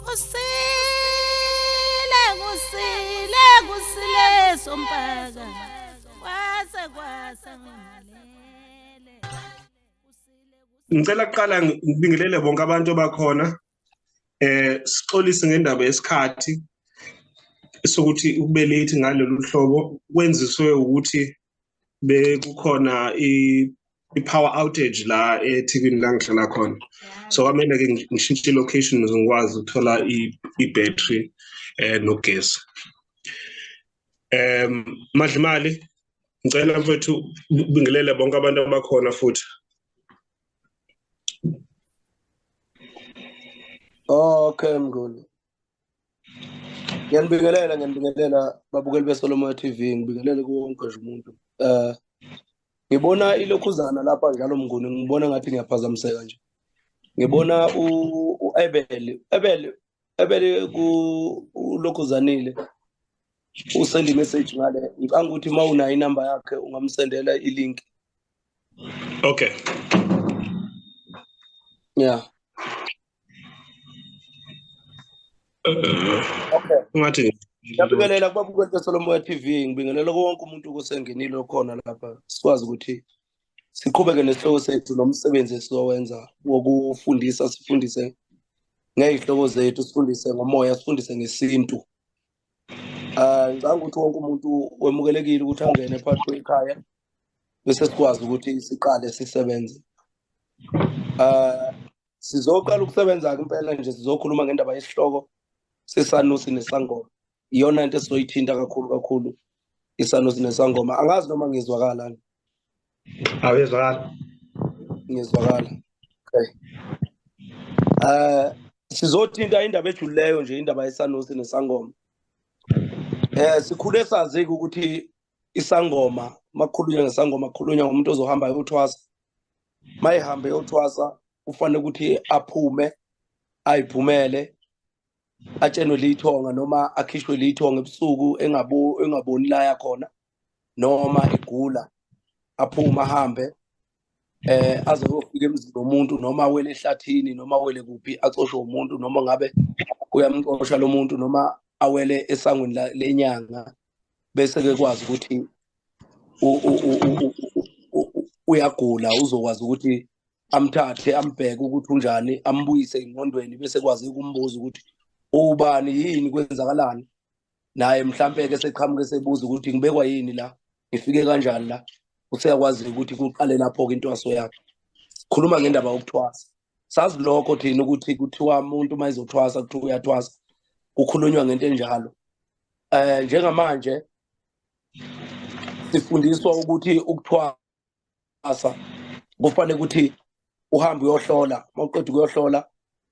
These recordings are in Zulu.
Kusile kusile kusile sompaka kwase kwasa ngimalele. Ngicela kuqala ngibingelele bonke abantu abakhona. Sixolise ngendaba yesikhathi sokuthi ukube late ngalolu hlobo kwenziswe ukuthi bekukhona i-power outage la eThekwini la ngihlala khona. So kwamele ke ngishintshe i-location ukuze ngikwazi ukuthola i-battery nogesi. Madlimali, ngicela mfethu ubingelele bonke abantu abakhona futhi. Okay Mnguni. Ngiyanibingelela, ngiyanibingelela babukeli beSolomoya TV, ngibingelele kuwo wonke nje umuntu. Ngibona ilokhuzana lapha njalo Mnguni, ngibona ngathi ngiyaphazamiseka nje. Ngibona u-Ebel, Ebel, Ebel ku ulokhuzanile. Usend message ngale. Ngicanga ukuthi uma unayo inamba yakhe ungamsendela i-link. Okay. Yeah. Okay. Ungathi ngiyabingelela kubabukeli beSolomoya TV, ngibingelela wonke umuntu osengenile okhona lapha. Sikwazi ukuthi siqhubeke nesihloko sethu nomsebenzi esizowenza wokufundisa, sifundise ngezihloko zethu, sifundise ngomoya, sifundise ngesintu. Ngicabanga ukuthi wonke umuntu wemukelekile ukuthi angene phakathi kwekhaya bese sikwazi ukuthi siqale sisebenze. Sizoqala ukusebenza-ke impela nje, sizokhuluma ngendaba yesihloko sesanusi nesangoma. Iyona into esizoyithinta kakhulu kakhulu, isanusi nesangoma. Angazi noma ngizwakala. Awezwakala. Ngizwakala. Okay. Sizothinta indaba ejulileyo nje, indaba yesanusi nesangoma. Sikhule sazi ukuthi isangoma, makukhulunywa ngesangoma kukhulunywa ngomuntu ozohamba ayothwasa. Mayihambe eyothwasa kufanele ukuthi aphume, ayiphumele, atshenwe lithonga noma akhishwe lithonga ebusuku engaboni la yakhona, noma egula aphume ahambe, aze ayofika emzini womuntu, noma awele ehlathini, noma awele kuphi, axoshwe umuntu, noma ngabe uyamxosha lo muntu, noma awele esangweni lenyanga, bese ke kwazi ukuthi uyagula, uzokwazi ukuthi amthathe ambheke ukuthi unjani, ambuyise engqondweni, bese kwazi ukumbuza ukuthi ubani, yini, kwenzakalani naye. Mhlambe ke seqhamuke sebuza ukuthi ngibekwa yini la, ngifike kanjani la, useyakwazi ukuthi kuqale lapho ke intwaso yakhe. Sikhuluma ngendaba yokuthwasa, sazi lokho thina ukuthi kuthiwa umuntu uma ezothwasa kuthiwa uyathwasa, kukhulunywa ngento enjalo. Njengamanje sifundiswa ukuthi ukuthwasa kufanele ukuthi uhambe uyohlola, mawuqeda ukuyohlola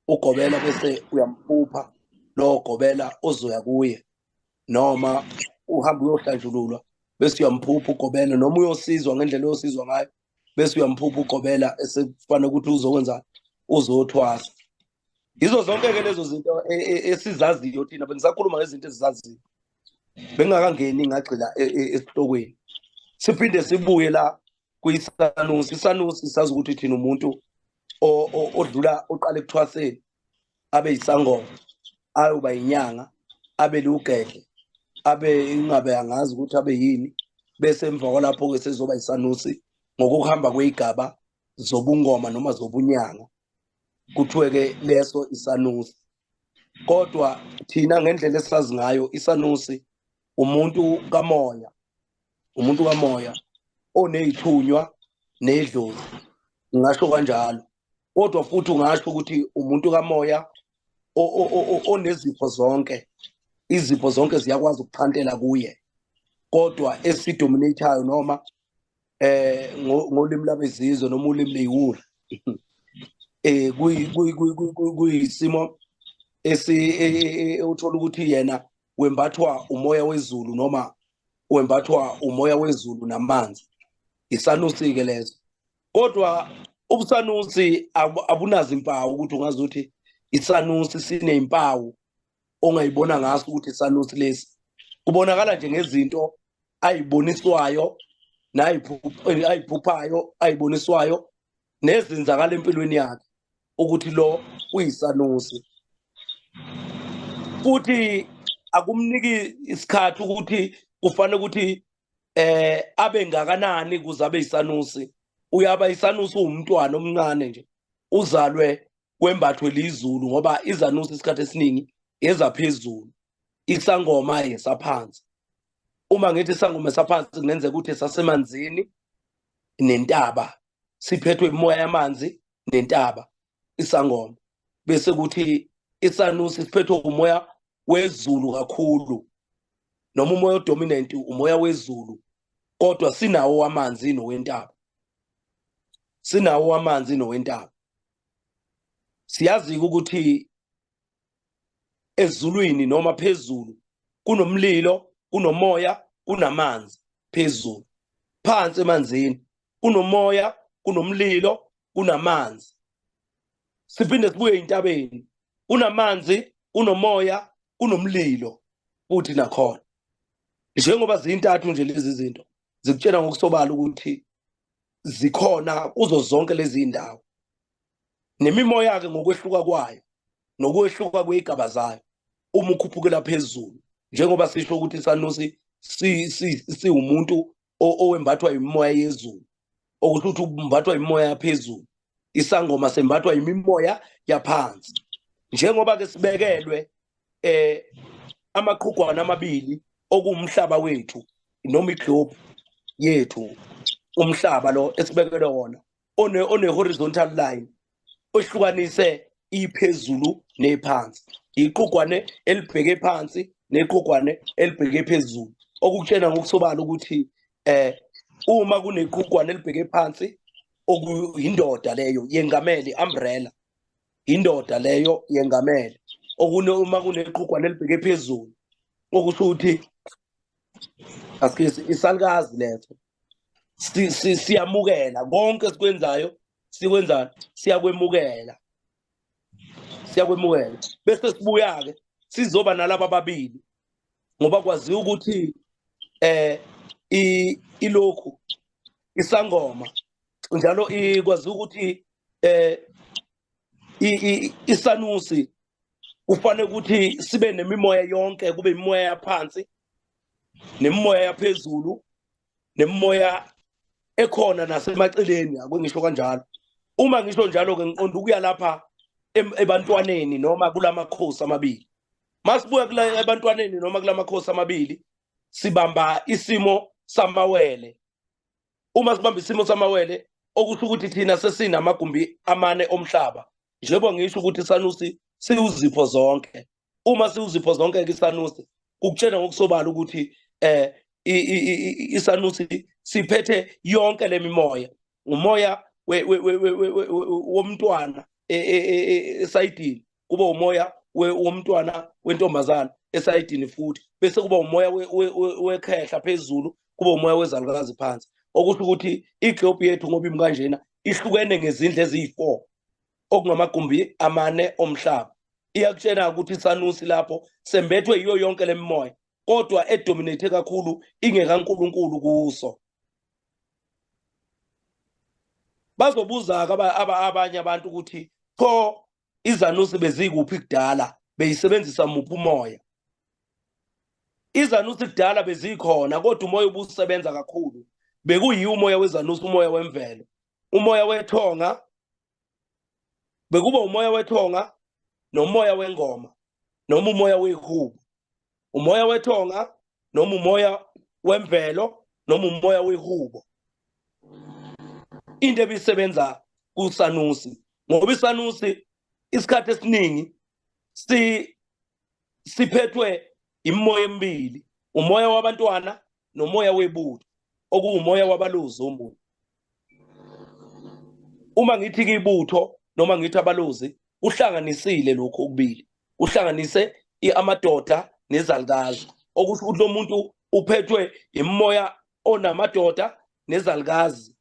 ugobela bese uyamphupha lo gobela ozoya kuye, noma uhambe uyohlanjululwa bese uyamphupha ugobela, noma uyosizwa ngendlela oyosizwa ngayo bese uyamphupha ugobela esekufanele ukuthi uzokwenza, uzothwasa. Yizo zonke ke lezo zinto esizaziyo thina. Bengisakhuluma ngezinto esizaziyo, bengingakangeni ngagxila esihlokweni. Siphinde sibuye la kuyisanusi. Isanusi sazi ukuthi thina umuntu odlula oqala ekuthwaseni abe yisangoma, ayoba yinyanga, abe lugedle, abe ingabe angazi ukuthi abe yini, bese emva kwalapho ke sezoba yisanusi ngokuhamba kweyigaba zobungoma noma zobunyanga, kuthiwe ke leso isanusi. Kodwa thina ngendlela esisazi ngayo isanusi umuntu kamoya, umuntu kamoya onezithunywa nedlozi, ngingasho kanjalo. Kodwa futhi ungasho ukuthi umuntu kamoya onezipho zonke, izipho zonke ziyakwazi ukuxhantela kuye, kodwa esidominatayo noma ngolimi labezizwe noma ulimi leyiwula, kuyisimo uthola ukuthi yena wembathwa umoya wezulu noma wembathwa umoya wezulu namanzi. Isanusi ke lezo. Kodwa ubusanusi abunazo impawu ukuthi ungazi ukuthi isanusi sinezimpawu ongayibona ngaso ukuthi isanusi lesi. Kubonakala nje ngezinto ayiboniswayo ayiphuphayo, ayiboniswayo nezenzakala empilweni yakhe ukuthi lo uyisanusi. Futhi akumniki isikhathi ukuthi kufanele ukuthi abe ngakanani kuze abe isanusi. Uyaba isanusi umntwana omncane nje, uzalwe kwembathwe lizulu, ngoba izanusi isikhathi esiningi ezaphezulu, isangoma yesaphansi. Uma ngithi isangoma esaphansi, kungenzeka ukuthi esasemanzini nentaba, siphethwe imoya yamanzi nentaba isangoma, bese kuthi isanusi siphethwe umoya wezulu kakhulu, noma umoya odominant umoya wezulu, kodwa sinawo amanzi nowentaba, sinawo amanzi nowentaba. Siyazi ukuthi ezulwini noma phezulu kunomlilo, kunomoya, kunamanzi phezulu. Phansi emanzini kunomoya, kunomlilo, kunamanzi. Siphinde sibuye entabeni, kunamanzi, kunomoya, kunomlilo futhi nakhona. Njengoba zintathu nje lezi zinto zikutshela ngokusobala ukuthi zikhona kuzo zonke lezi ndawo, nemimoya ke ngokwehluka kwayo nokwehluka kwezigaba zayo uma ukhuphukela phezulu, njengoba sisho ukuthi isanusi siwumuntu owembathwa imimoya yezulu, okusho ukuthi umbathwa imimoya yaphezulu, isangoma sembathwa imimoya yaphansi. Njengoba ke sibekelwe amaqhugwana amabili okuwumhlaba wethu noma iglobe yethu, umhlaba lo esibekelwe wona one horizontal line ohlukanise iphezulu nephansi, iqhugwane elibheke phansi neqhugwane elibheke phezulu, okukutshena ngokusobala ukuthi uma kuneqhugwane elibheke phansi okuyindoda leyo yengamele umbrella, indoda leyo yengamele. Okune uma kuneqhugwane elibheke phezulu, okusho ukuthi asikisi isalukazi leso, siyamukela konke esikwenzayo, sikwenzani, siyakwemukela, siyakwemukela. Bese sibuya ke sizoba nalaba ababili, ngoba kwaziwa ukuthi ilokhu isangoma njalo ikwaziwa ukuthi isanusi kufanele ukuthi sibe nemimoya yonke, kube imimoya yaphansi nemimoya yaphezulu nemimoya ekhona nasemaceleni, ake ngisho kanjalo. Uma ngisho njalo ke ngiqonda ukuya lapha ebantwaneni noma kulamakhosi amabili. Masibuya kula ebantwaneni noma kulamakhosi amabili, sibamba isimo samawele. Uma sibamba isimo samawele, okusho ukuthi thina sesinamagumbi amane omhlaba, njengoba ngisho ukuthi isanusi siwuzipho zonke. Uma siwuzipho zonke ke isanusi, kukutshela ngokusobala ukuthi isanusi siphethe yonke lemimoya, umoya womntwana esayidini, kuba umoya womntwana wentombazana esayidini futhi, bese kuba umoya wekhehla phezulu, kuba umoya wezalukazi phansi. Okusho ukuthi iglobe yethu ngoba imi kanjena ihlukene ngezindlu eziyi-4, okungamagumbi amane omhlaba. Iyakutshena ukuthi isanusi lapho sembethwe yiyo yonke lemimoya, kodwa edominate kakhulu ingekaNkulunkulu kuso. Bazobuza ke abanye abantu ukuthi pho izanusi bezikuphi kudala, beyisebenzisa muphi umoya? Izanusi kudala bezikhona, kodwa umoya ubusebenza kakhulu bekuyiwo umoya wezanusi, umoya wemvelo, umoya wethonga. Bekuba umoya wethonga nomoya wengoma noma umoya wehubo, umoya wethonga noma umoya wemvelo noma umoya wehubo, into ebisebenza kusanusi. Ngoba isanusi isikhathi esiningi siphethwe imimoya emibili, umoya wabantwana nomoya webutho, okuwumoya wabalozi omunye. Uma ngithi ibutho noma ngithi abalozi, kuhlanganisile lokhu okubili, kuhlanganise amadoda nezalukazi, okusho ukuthi lo muntu uphethwe imimoya onamadoda nezalukazi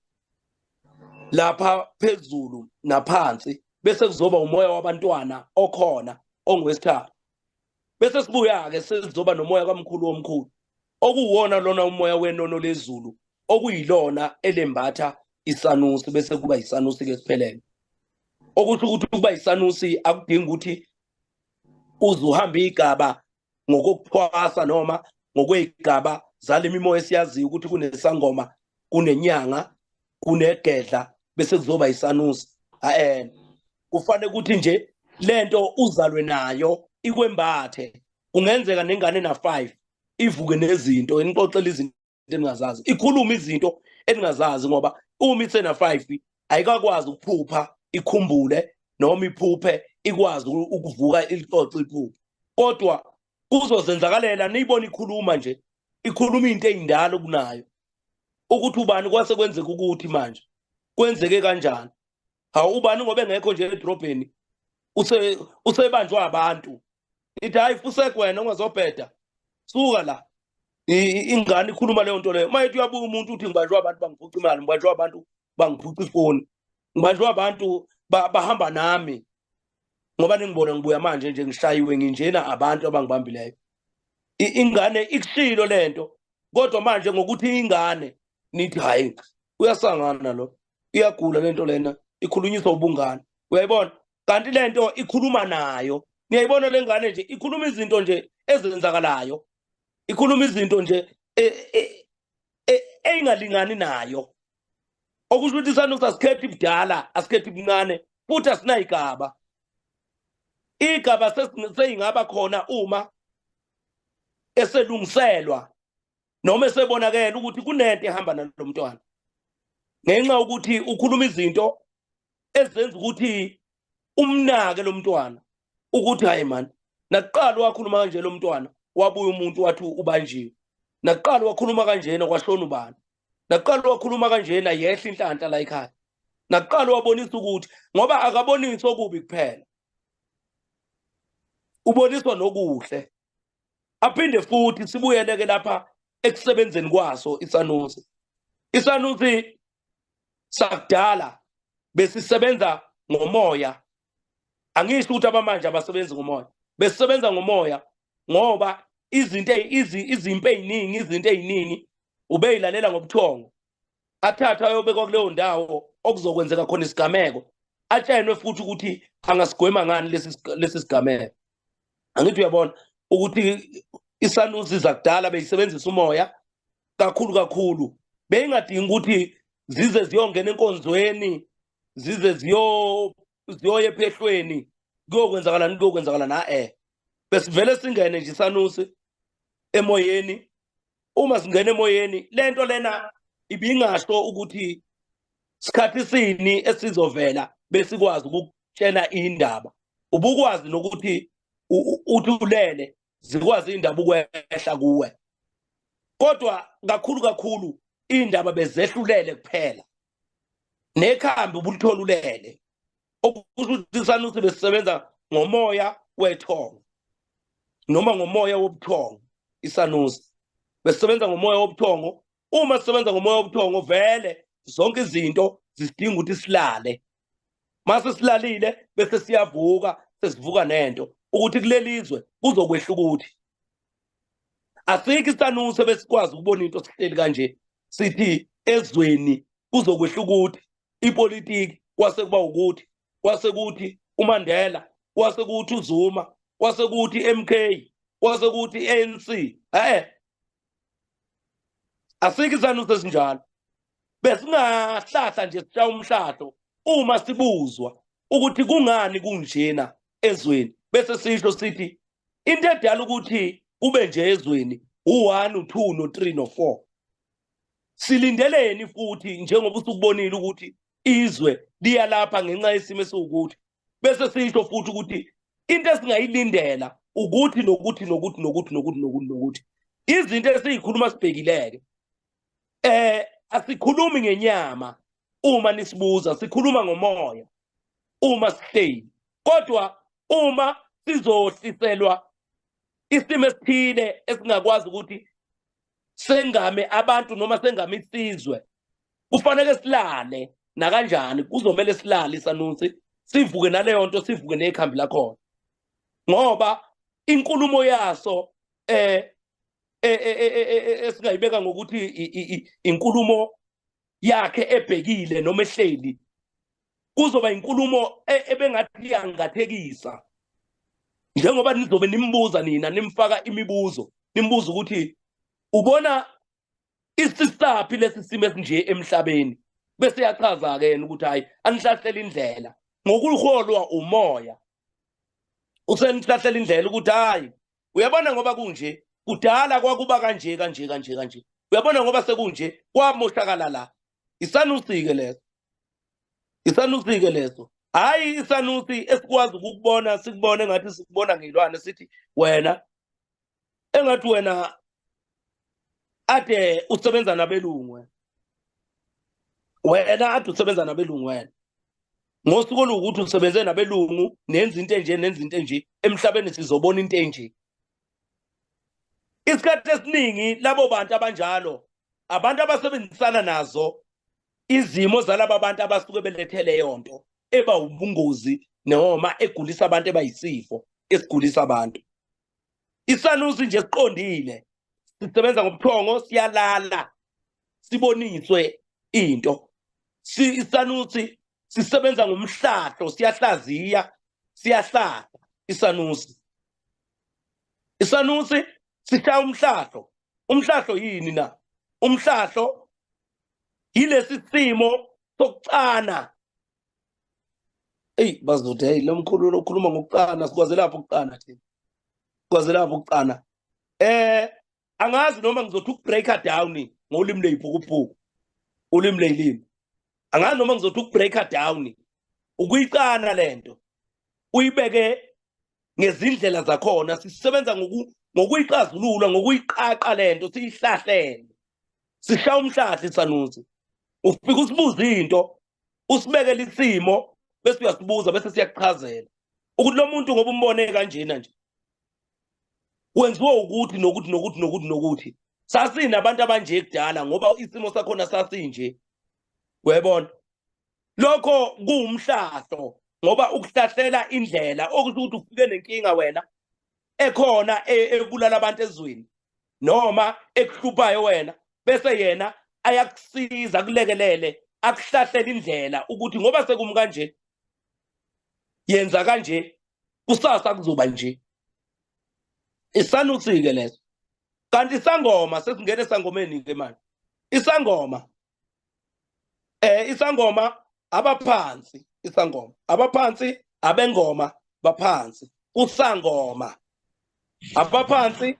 lapha phezulu naphansi, bese kuzoba umoya wabantwana okhona ongowesithathu. Bese sibuya ke sizoba nomoya kamkhulu omkhulu, okuwona lona umoya wenono lezulu, okuyilona elembatha isanusi, bese kuba isanusi ke siphelele. Okusho ukuthi ukuba isanusi akudingi ukuthi Uze uhambe igaba ngokuphwasa noma ngokweyigaba zale mimoya esiyaziyo ukuthi kunesangoma, kunenyanga, kunegedla, bese kuzoba isanusi. Kufanele ukuthi nje lento uzalwe nayo ikwembathe. Kungenzeka nengane na-5 ivuke nezinto, inixoxele izinto eningazazi, ikhulume izinto eningazazi, ngoba uma isena-5 ayikakwazi ukuphupha ikhumbule noma iphuphe ikwazi ukuvuka ilixoxe iphuphe, kodwa kuzozenzakalela niyibona ikhuluma nje, ikhuluma into eyindalo kunayo ukuthi ubani kwase kwenzeka ukuthi manje kwenzeke kanjani. Hawu, ubani ngoba engekho nje edrobheni usebanjwa abantu, ithi hayi fusek wena ungazobheda, suka la. Ingane ikhuluma leyo nto leyo. Uma ethi uyabuka umuntu uthi ngibanjwa abantu bangiphuca imali, ngibanjwa abantu bangiphuca ifoni, ngibanjwa abantu bahamba nami, ngoba ningibona ngibuya manje nje ngishayiwe nginjena abantu abangibambileyo. Ingane ikushilo lento, kodwa manje ngokuthi ingane nithi hayi uyasangana lo, iyagula lento lena, ikhulunyiswa ubungane. Uyayibona? Kanti lento ikhuluma nayo. Niyayibona lengane nje ikhuluma izinto nje ezenzakalayo, ikhuluma izinto nje eyingalingani nayo, okusho ukuthi isanusi asikhethi budala, asikhethi buncane, futhi asinayigaba. Igaba seyingaba khona uma eselungiselwa noma esebonakele ukuthi kunento ehamba nalomntwana, ngenxa ukuthi ukhuluma izinto ezenza ukuthi umnake lo mntwana ukuthi hayi man, nakuqala wakhuluma kanje lo mntwana, wabuya umuntu wathi ubanjiwe, nakuqala wakhuluma kanjena kwashona ubani, nakuqala wakhuluma kanjena yehla inhlanhla la ekhaya, nakuqala wabonisa ukuthi, ngoba akabonisi okubi kuphela, uboniswa nokuhle. Aphinde futhi sibuyeleke lapha ekusebenzeni kwaso isanusi. Isanusi sakudala besisebenza ngomoya. Angisho ukuthi abamanje abasebenzi ngomoya, besisebenza ngomoya ngoba izinto izimpi eziningi, izinto eziningi ubeyilalela ngobuthongo, athatha ayobekwa kuleyo ndawo okuzokwenzeka khona isigameko, atshenwe futhi ukuthi angasigwema ngani lesi sigameko. Angithi uyabona ukuthi isanusi zakudala beyisebenzisa umoya kakhulu kakhulu, beyingadingi ukuthi zize ziyongena enkonzweni, zize ziyoya ephehlweni, kuyokwenzakalani, kuyokwenzakala na besivele singene nje isanusi emoyeni. Uma singena emoyeni, lento lena ibingasho ukuthi sikhathi sini esizovela besikwazi ukukutshela indaba, ubukwazi nokuthi uthi ulele zikwazi indaba ukwehla kuwe, kodwa kakhulu kakhulu indaba bezehlulele kuphela, nekhambi ubulithola ulele. Okusho ukuthi isanusi besisebenza ngomoya wethongo noma ngomoya wobuthongo. Isanusi besisebenza ngomoya wobuthongo. Uma sisebenza ngomoya wobuthongo, vele zonke izinto zisidinga ukuthi silale. Mase silalile bese siyavuka, sesivuka nento ukuthi kulelizwe kuzokwehla ukuthi asikho isanusi besikwazi ukubona into sihleli kanje sithi ezweni kuzokwehla ukuthi ipolitiki kwase kuba ukuthi kwase kuthi uMandela, kwase kuthi uZuma, kwase kuthi MK, kwase kuthi ANC. Asikho isanusi esinjalo. Besingahlahla nje sishaya umhlahlo uma sibuzwa ukuthi kungani kunjena ezweni, bese sisho sithi into edala ukuthi kube nje ezweni u1, u2, no3, no4. Silindeleni futhi njengoba usukubonile ukuthi izwe liya lapha ngenxa yesimo esiwukuthi, bese sisho futhi ukuthi into esingayilindela ukuthi nokuthi nokuthi nokuthi nokuthi nokuthi nokuthi. Izinto esiyikhuluma sibhekileke, asikhulumi ngenyama uma nisibuza, sikhuluma ngomoya uma sihleli. Kodwa uma sizohliselwa isimo esithile esingakwazi ukuthi sengame abantu noma sengame isizwe, kufanele silale nakanjani, kuzomele silale isanusi, sivuke naleyo nto, sivuke nekhambi lakhona, ngoba inkulumo yaso esingayibeka ngokuthi inkulumo yakhe ebhekile noma ehleli, kuzoba inkulumo ebengathi iyangathekisa. Njengoba nizobe nimbuza nina, nimfaka imibuzo, nimbuza ukuthi ubona isisaphi lesi simo esinje emhlabeni, bese yachaza-ke yena ukuthi hhayi, anihlahlela indlela ngokuholwa umoya, usenihlahlela indlela ukuthi hhayi, uyabona ngoba kunje, kudala kwakuba kanje kanje kanje kanje, uyabona ngoba sekunje kwamoshakala la. Isanusi-ke leso, isanusi-ke leso, hhayi isanusi esikwazi ukukubona, sikubone engathi sikubona ngey'lwane, sithi wena engathi wena ade usebenza nabelungu, wena ade usebenza nabelungu, wena ngosuku oluwukuthi usebenze nabelungu, nenza into enje, nenza into enje emhlabeni, sizobona into enje. Isikhathi esiningi labo bantu abanjalo, abantu abasebenzisana nazo izimo zalaba bantu abasuke belethe leyo nto eba ubungozi noma egulisa abantu, eba yisifo esigulisa abantu. Isanusi nje siqondile, sisebenza ngobuthongo, siyalala siboniswe into. Isanusi sisebenza ngomhlahlo, siyahlaziya, siyahlahla isanusi. Isanusi sishaya umhlahlo. Umhlahlo yini na? Umhlahlo yilesi simo sokucana. Eyi, bazothi hey, lo mkhulu lokhuluma ngokucana, sikwaze lapho ukucana thina, sikwaze lapho ukucana. Angazi noma ngizothi ukubreaka down ngolimi leyiphukuphuku, ulimi leyilimi, angazi noma ngizothi ukubreaka down, ukuyicana lento uyibeke ngezindlela zakhona. Sisebenza ngokuyixazulula, ngokuyiqaqa lento, siyihlahlele, sishaya umhlahla. Isanusi ufika usibuze into, usibekele isimo, bese uyasibuza, bese siyakuchazela ukuthi lo muntu ngoba umbone kanjena nje wenziwe ukuthi nokuthi nokuthi nokuthi nokuthi. Sasinabantu abanje kudala ngoba isimo sakhona sasinje, uyayibona. Lokho kuwumhlahlo, ngoba ukuhlahlela indlela okusho ukuthi ufike nenkinga wena ekhona ebulala abantu ezweni noma ekuhluphayo wena, bese yena ayakusiza, akulekelele, akuhlahlela indlela ukuthi ngoba sekumi kanje, yenza kanje, kusasa kuzoba nje. Isanusi-ke leso. Kanti isangoma, sesingena esangomeni-ke manje. Isangoma, isangoma abaphansi, isangoma abaphansi, abengoma baphansi, usangoma abaphansi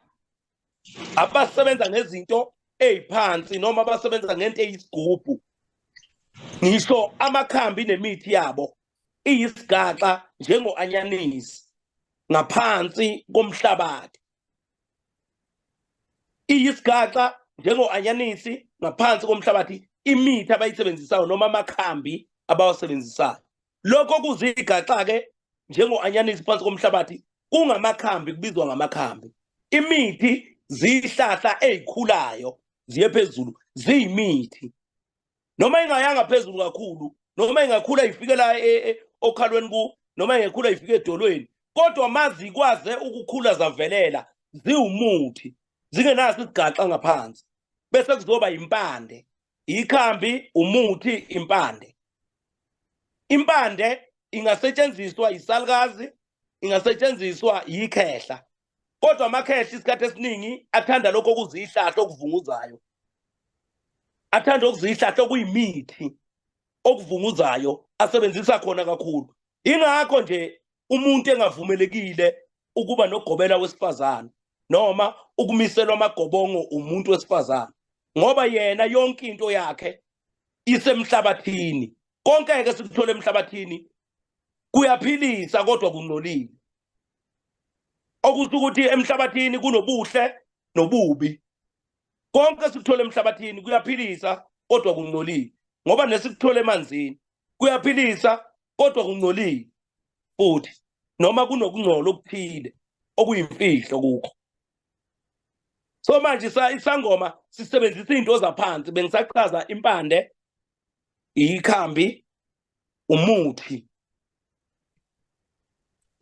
abasebenza ngezinto eziphansi noma abasebenza ngento eyisigubhu, ngisho amakhambi nemithi yabo iyisigaxa njengo-anyanisi ngaphansi komhlabathi, iyisigaxa njengo-anyanisi ngaphansi komhlabathi, imithi abayisebenzisayo noma amakhambi abawasebenzisayo. Lokho kuzigaxa-ke njengo-anyanisi phansi komhlabathi kungamakhambi, kubizwa ngamakhambi. Imithi ziyihlahla ezikhulayo ziye phezulu, ziyimithi noma ingayanga phezulu kakhulu, noma ingakhula ifikela okhalweni ku, noma ingakhula ifike edolweni, kodwa mazikwaze ukukhula zavelela ziwumuthi, zingenaso isigaxa ngaphansi, bese kuzoba impande, ikhambi, umuthi, impande. Impande ingasetshenziswa yisalukazi, ingasetshenziswa yikhehla, kodwa amakhehla isikhathi esiningi athanda lokho okuzihlahla okuvunguzayo, athanda okuzihlahla okuyimithi okuvunguzayo, asebenzisa khona kakhulu. Ingakho nje umuntu engavumelekile ukuba nogobela wesifazane noma ukumiselwa amagobongo umuntu wesifazane, ngoba yena yonke into yakhe isemhlabathini. Konke-ke sikuthola emhlabathini kuyaphilisa, kodwa kungcolile, okusho ukuthi emhlabathini kunobuhle nobubi. Konke sikuthola emhlabathini kuyaphilisa, kodwa kungcolile, ngoba nesikuthola emanzini kuyaphilisa, kodwa kungcolile futhi, noma kunokungcola okuthile okuyimfihlo kukho. So manje isangoma sisebenzisa izinto zaphansi. Bengisachaza impande, ikhambi, umuthi.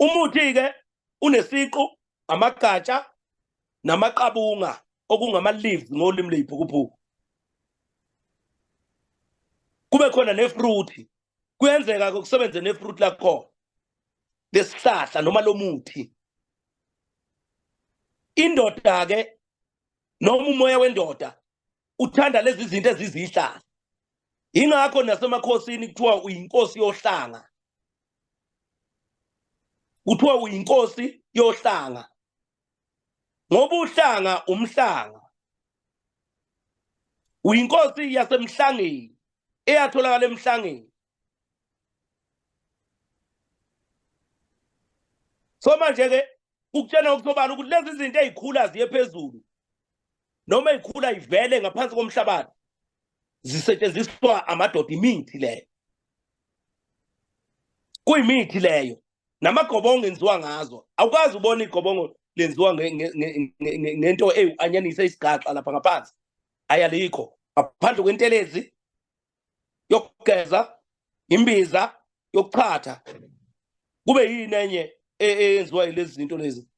Umuthi-ke unesiqu, amagatsha namaqabunga, okungama-leaves ngolimi ley'phukuphuku, kube khona nefruit. Kuyenzeka-ke kusebenze nefruit lakhona lesihlahla noma lomuthi. Indoda ke noma umoya wendoda uthanda lezi zinto ezizihlanga. Ingakho nasemakhosini kuthiwa uyinkosi yohlanga. Kuthiwa uyinkosi yohlanga. Ngoba uhlanga umhlanga. Uyinkosi yasemhlangeni eyatholakala emhlangeni. So manje ke ukutshena okusobala ukuthi lezi zinto ezikhula ziye phezulu noma ezikhula ivele ngaphansi komhlabathi zisetshenziswa amadoda, imithi leyo, kuyimithi leyo, namagobongo enziwa ngazo. Awukazi ubona igobongo lenziwa ngento ewu-anyanise isigaxa lapha ngaphansi, ayalikho ngaphandle kwentelezi yokugeza, imbiza yokuchatha, kube yini enye eyenziwa yilezi zinto lezi,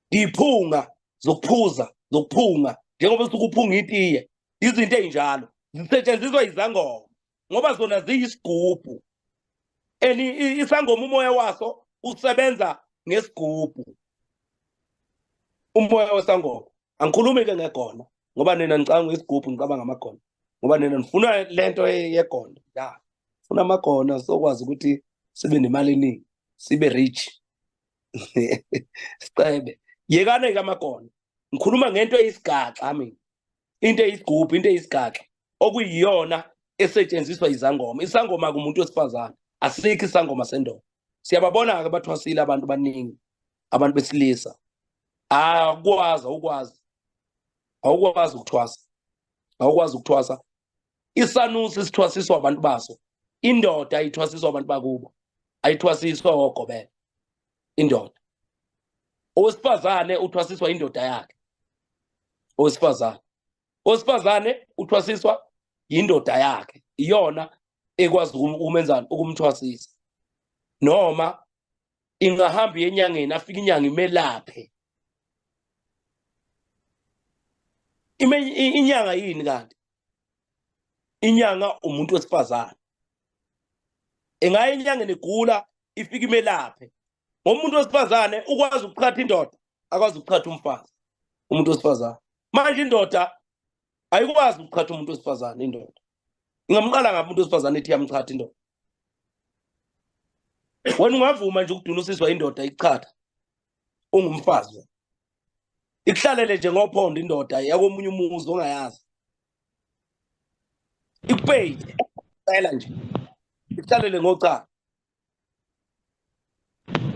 iphunga zokuphuza, zokuphunga, njengoba usuke uphunga itiye, izinto ey'njalo zisetshenziswa izangoma ngoba zona ziyisigubhu, and isangoma umoya waso usebenza ngesigubhu, umoya wesangoma. Angikhulumi-ke ngegona ngoba nina nicabanga isigubhu, ngicabanga amagona ngoba nina nifuna lento yegona, ya funa amagona sokwazi ukuthi sibe nemali eningi, sibe rich, sicebe. Yekane-ke amagona, ngikhuluma ngento eyisigaxa mina, into eyisigubhu, into eyisigaxa okuyiyona esetshenziswa izangoma. Isangoma kumuntu wesifazane, asikho isangoma sendoda. Siyababona-ke bathwasile abantu baningi, abantu besilisa akwazi, awukwazi, awukwazi ukuthwasa, awukwazi ukuthwasa. Isanusi sithwasiswa abantu baso, indoda ayithwasiswa abantu bakubo, ayithwasiswa ogobela indoda. Owesifazane uthwasiswa indoda yakhe, owesifazane, owesifazane uthwasiswa indoda yakhe, iyona ekwazi ukumenzani, ukumthwasisa. Noma ingahamba enyangeni, afike inyanga imelaphe. Inyanga yini kanti? Inyanga umuntu wesifazane. Engaya enyangeni egula, ifike imelaphe. Ngomuntu wesifazane ukwazi ukuchatha indoda, akwazi ukuchatha umfazi, umuntu wesifazane. Manje indoda ayikwazi ukuchatha umuntu wesifazane, indoda ingamqala ngabe umuntu wesifazane ithi iyamchatha indoda. Wena ungavuma nje ukudunusiswa indoda ikuchatha ungumfazi wena, ikuhlalele nje ngophondo indoda yakomunye umuzi ongayazi, ikupeyile cela nje ikuhlalele ngocala.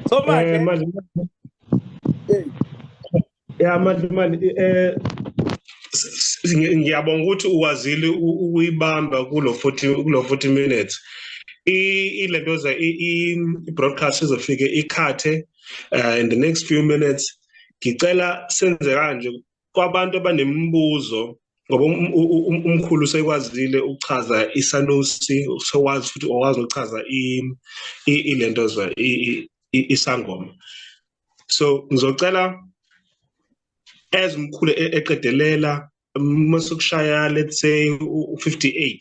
So manje manje ya manje manje ngiyabonga ukuthi ukwazile ukuyibamba kulo 40, kulo 40 minutes. Ilentoza i-broadcast izofike ikhathe in the next few minutes. Ngicela senze kanje kwabantu abanemibuzo, ngoba umkhulu sekwazile ukuchaza isanusi, sewazi futhi owazi ukuchaza ilentoza isangoma. So ngizocela as umkhulu eqedelela mase kushaya let's say u-58,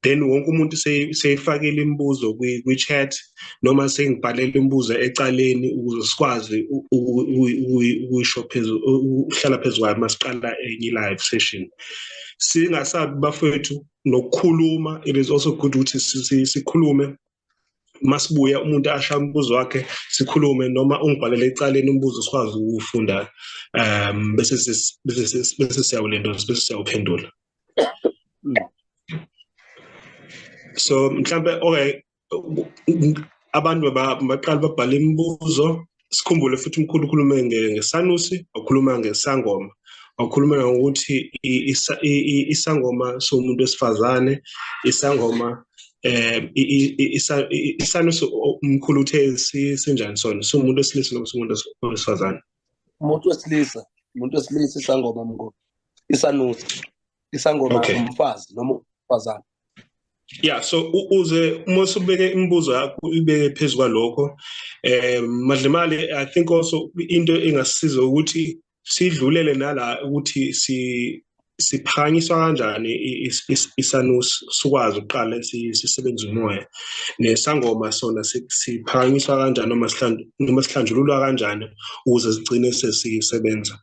then wonke umuntu seyifakile imibuzo kwi-chat noma sengibhalela imibuzo ecaleni ukuze sikwazi ukuyisho phezulu, ukuhlala phezu kwayo masiqala enye live session. Singasabi bafowethu nokukhuluma, it is also good ukuthi sikhulume masibuya, umuntu asha umbuzo wakhe sikhulume, noma ungibhalele ecaleni umbuzo sikwazi ukuwufunda, bese siyawulento, bese siyawuphendula. So mhlambe okay, abantu baqala babhala imibuzo. Sikhumbule futhi umkhulu ukhulume ngesanusi, wakhuluma ngesangoma, wakhuluma ngokuthi isangoma somuntu wesifazane, isangoma isanusi umkhulu uthe sinjani sona, somuntu wesilisa noma somuntu wesifazane? Umuntu wesilisa, umuntu wesilisa isangoma mngo, isanusi, isangoma umfazi noma umfazane. Yeah, so uze uma usubeke imibuzo yakho ibeke phezu kwalokho. Madlimali, I think also into engasisiza ukuthi sidlulele nala ukuthi si siphakanyiswa kanjani isanusi sikwazi ukuqala sisebenze umoya, nesangoma sona siphakanyiswa kanjani noma sihlanjululwa kanjani ukuze sigcine sesisebenza.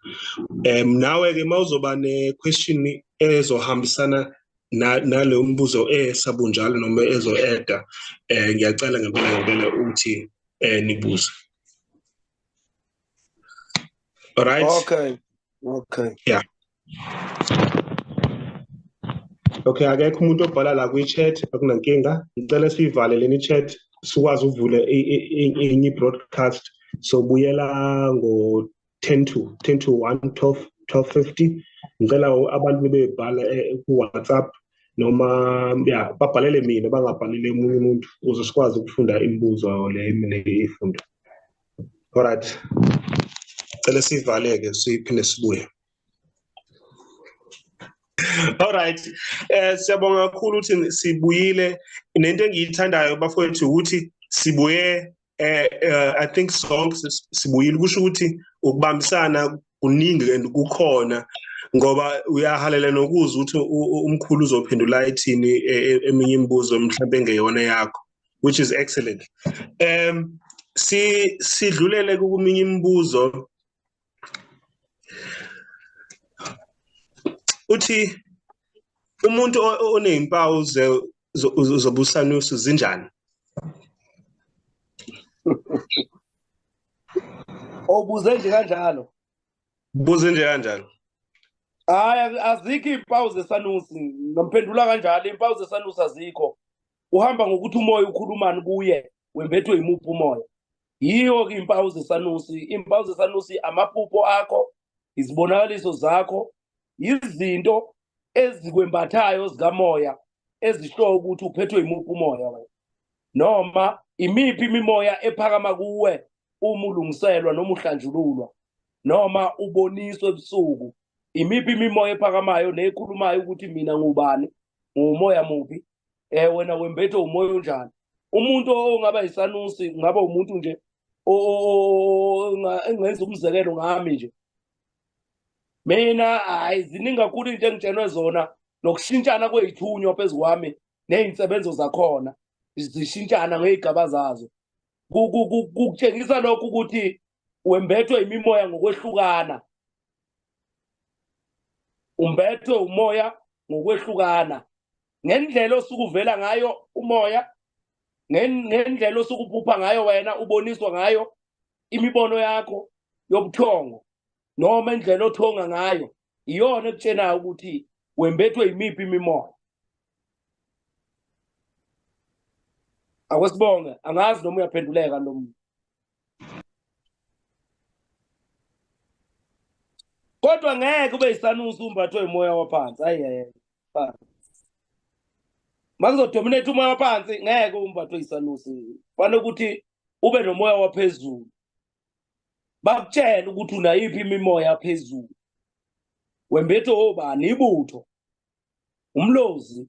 Nawe-ke uma uzoba ne-question ezohambisana naleyo mbuzo esabunjalo noma ezo-eda, ngiyacela ngempela ukuthi nibuze. All right? Okay. Okay. Yeah. Okay, akekho umuntu obhala la kwi-chat, akunankinga. Ngicela siyivale leni chat sikwazi ukuvula enye broadcast. So buyela ngo 10 to 1, 12, 12:50. Ngicela abantu bebebhala ku WhatsApp noma ya babhalele mina, bangabhalele omunye umuntu ukuze sikwazi ukufunda imibuzo le emele ifundo. All right. Cela sivaleke siphinde sibuye. All right. Siyabonga kakhulu ukuthi sibuyile. Nento engiyithandayo bafowethu ukuthi sibuye I think sonke sibuyile, kusho ukuthi ukubambisana kuningi and kukhona, ngoba uyahalela nokuzwa ukuthi umkhulu uzophendula ethini eminye imibuzo mhlawumbe engeyona yakho, which is excellent. Sidlulele kuminye imibuzo. Uthi umuntu onezimpawu zobusanusi zinjani? Obuze nje kanjalo. Buze nje kanjalo. Hayi, azikho izimpawu zesanusi. Ngamphendula kanjalo, izimpawu zesanusi azikho. Uhamba ngokuthi umoya ukhulumani kuye, wembethwe yimuphi umoya. Yiyo ke izimpawu zesanusi. Izimpawu zesanusi amaphupho akho, izibonakaliso zakho, izinto ezikwembathayo zikamoya ezisho ukuthi uphethwe yimuphi umoya wena, noma imiphi imimoya ephakama kuwe uma ulungiselwa noma uhlanjululwa noma uboniswe ebusuku. Imiphi imimoya ephakamayo nekhulumayo ukuthi mina ngubani, ngumoya muphi, wena wembethwe umoya onjani. Umuntu ongaba yisanusi ungaba umuntu nje engenza umzekelo ngami nje. Mina hayi, ziningi kakhulu into engitshenwe zona nokushintshana kwey'thunywa phezu kwami ney'nsebenzo zakhona zishintshana ngey'gaba zazo. Kukutshengisa lokho ukuthi wembethwe imimoya ngokwehlukana, umbethwe umoya ngokwehlukana ngendlela osuke uvela ngayo umoya, ngendlela osuke uphupha ngayo wena, uboniswa ngayo imibono yakho yobuthongo noma indlela othonga ngayo, iyona ekutshenayo ukuthi wembethwe yimiphi imimoya. Akwesibonge, angazi noma uyaphenduleka lo muntu. Kodwa ngeke ube yisanusi umbathwe umoya waphansi. Hayi hayi. Makuzodominate umoya waphansi ngeke umbathwe yisanusi. Kufanele ukuthi ube nomoya waphezulu. Bakutshela ukuthi unayiphi imimoya phezulu. Wembethe obani, ibutho, umlozi,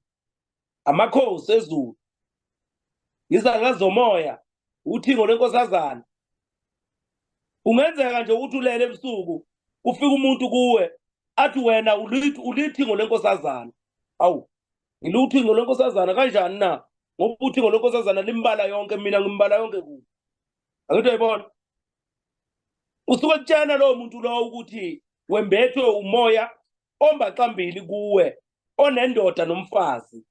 amakhosi ezulu, izanga zomoya, uthingo lwenkosazana. Kungenzeka nje ukuthi ulele ebusuku kufika umuntu kuwe athi wena ulithingo lenkosazana. Awu, ngiluthingo lwenkosazana kanjani na? Ngoba uthingo lwenkosazana limbala yonke, mina ngimbala yonke kuwe. Angithi uyayibona? Usuke kutshena lowo muntu lowo ukuthi wembethwe umoya ombaxambili kuwe onendoda nomfazi,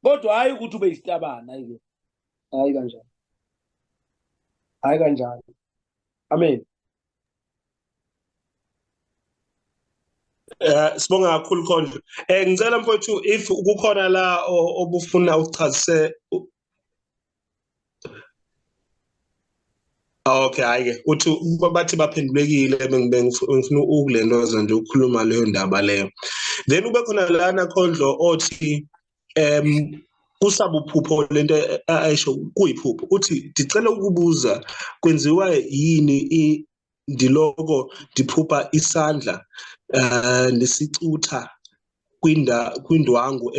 kodwa hayi ukuthi ube yisitabana. Hayi hayi kanjalo, hayi kanjalo. Amen. Sibonga kakhulu Khondlo. Ngicela mfowethu if kukhona la obufuna ukuchazise. Okay, hayi ke uthi bathi baphendulekile, bengifuna ukulentoza nje ukukhuluma leyo ndaba leyo. Then ube khona lana Khondlo othi kusabuphupho lento ayisho kuyiphupho. Uthi ndicela ukubuza kwenziwa yini ndiloko ndiphupha isandla ndisicutha kwindwangu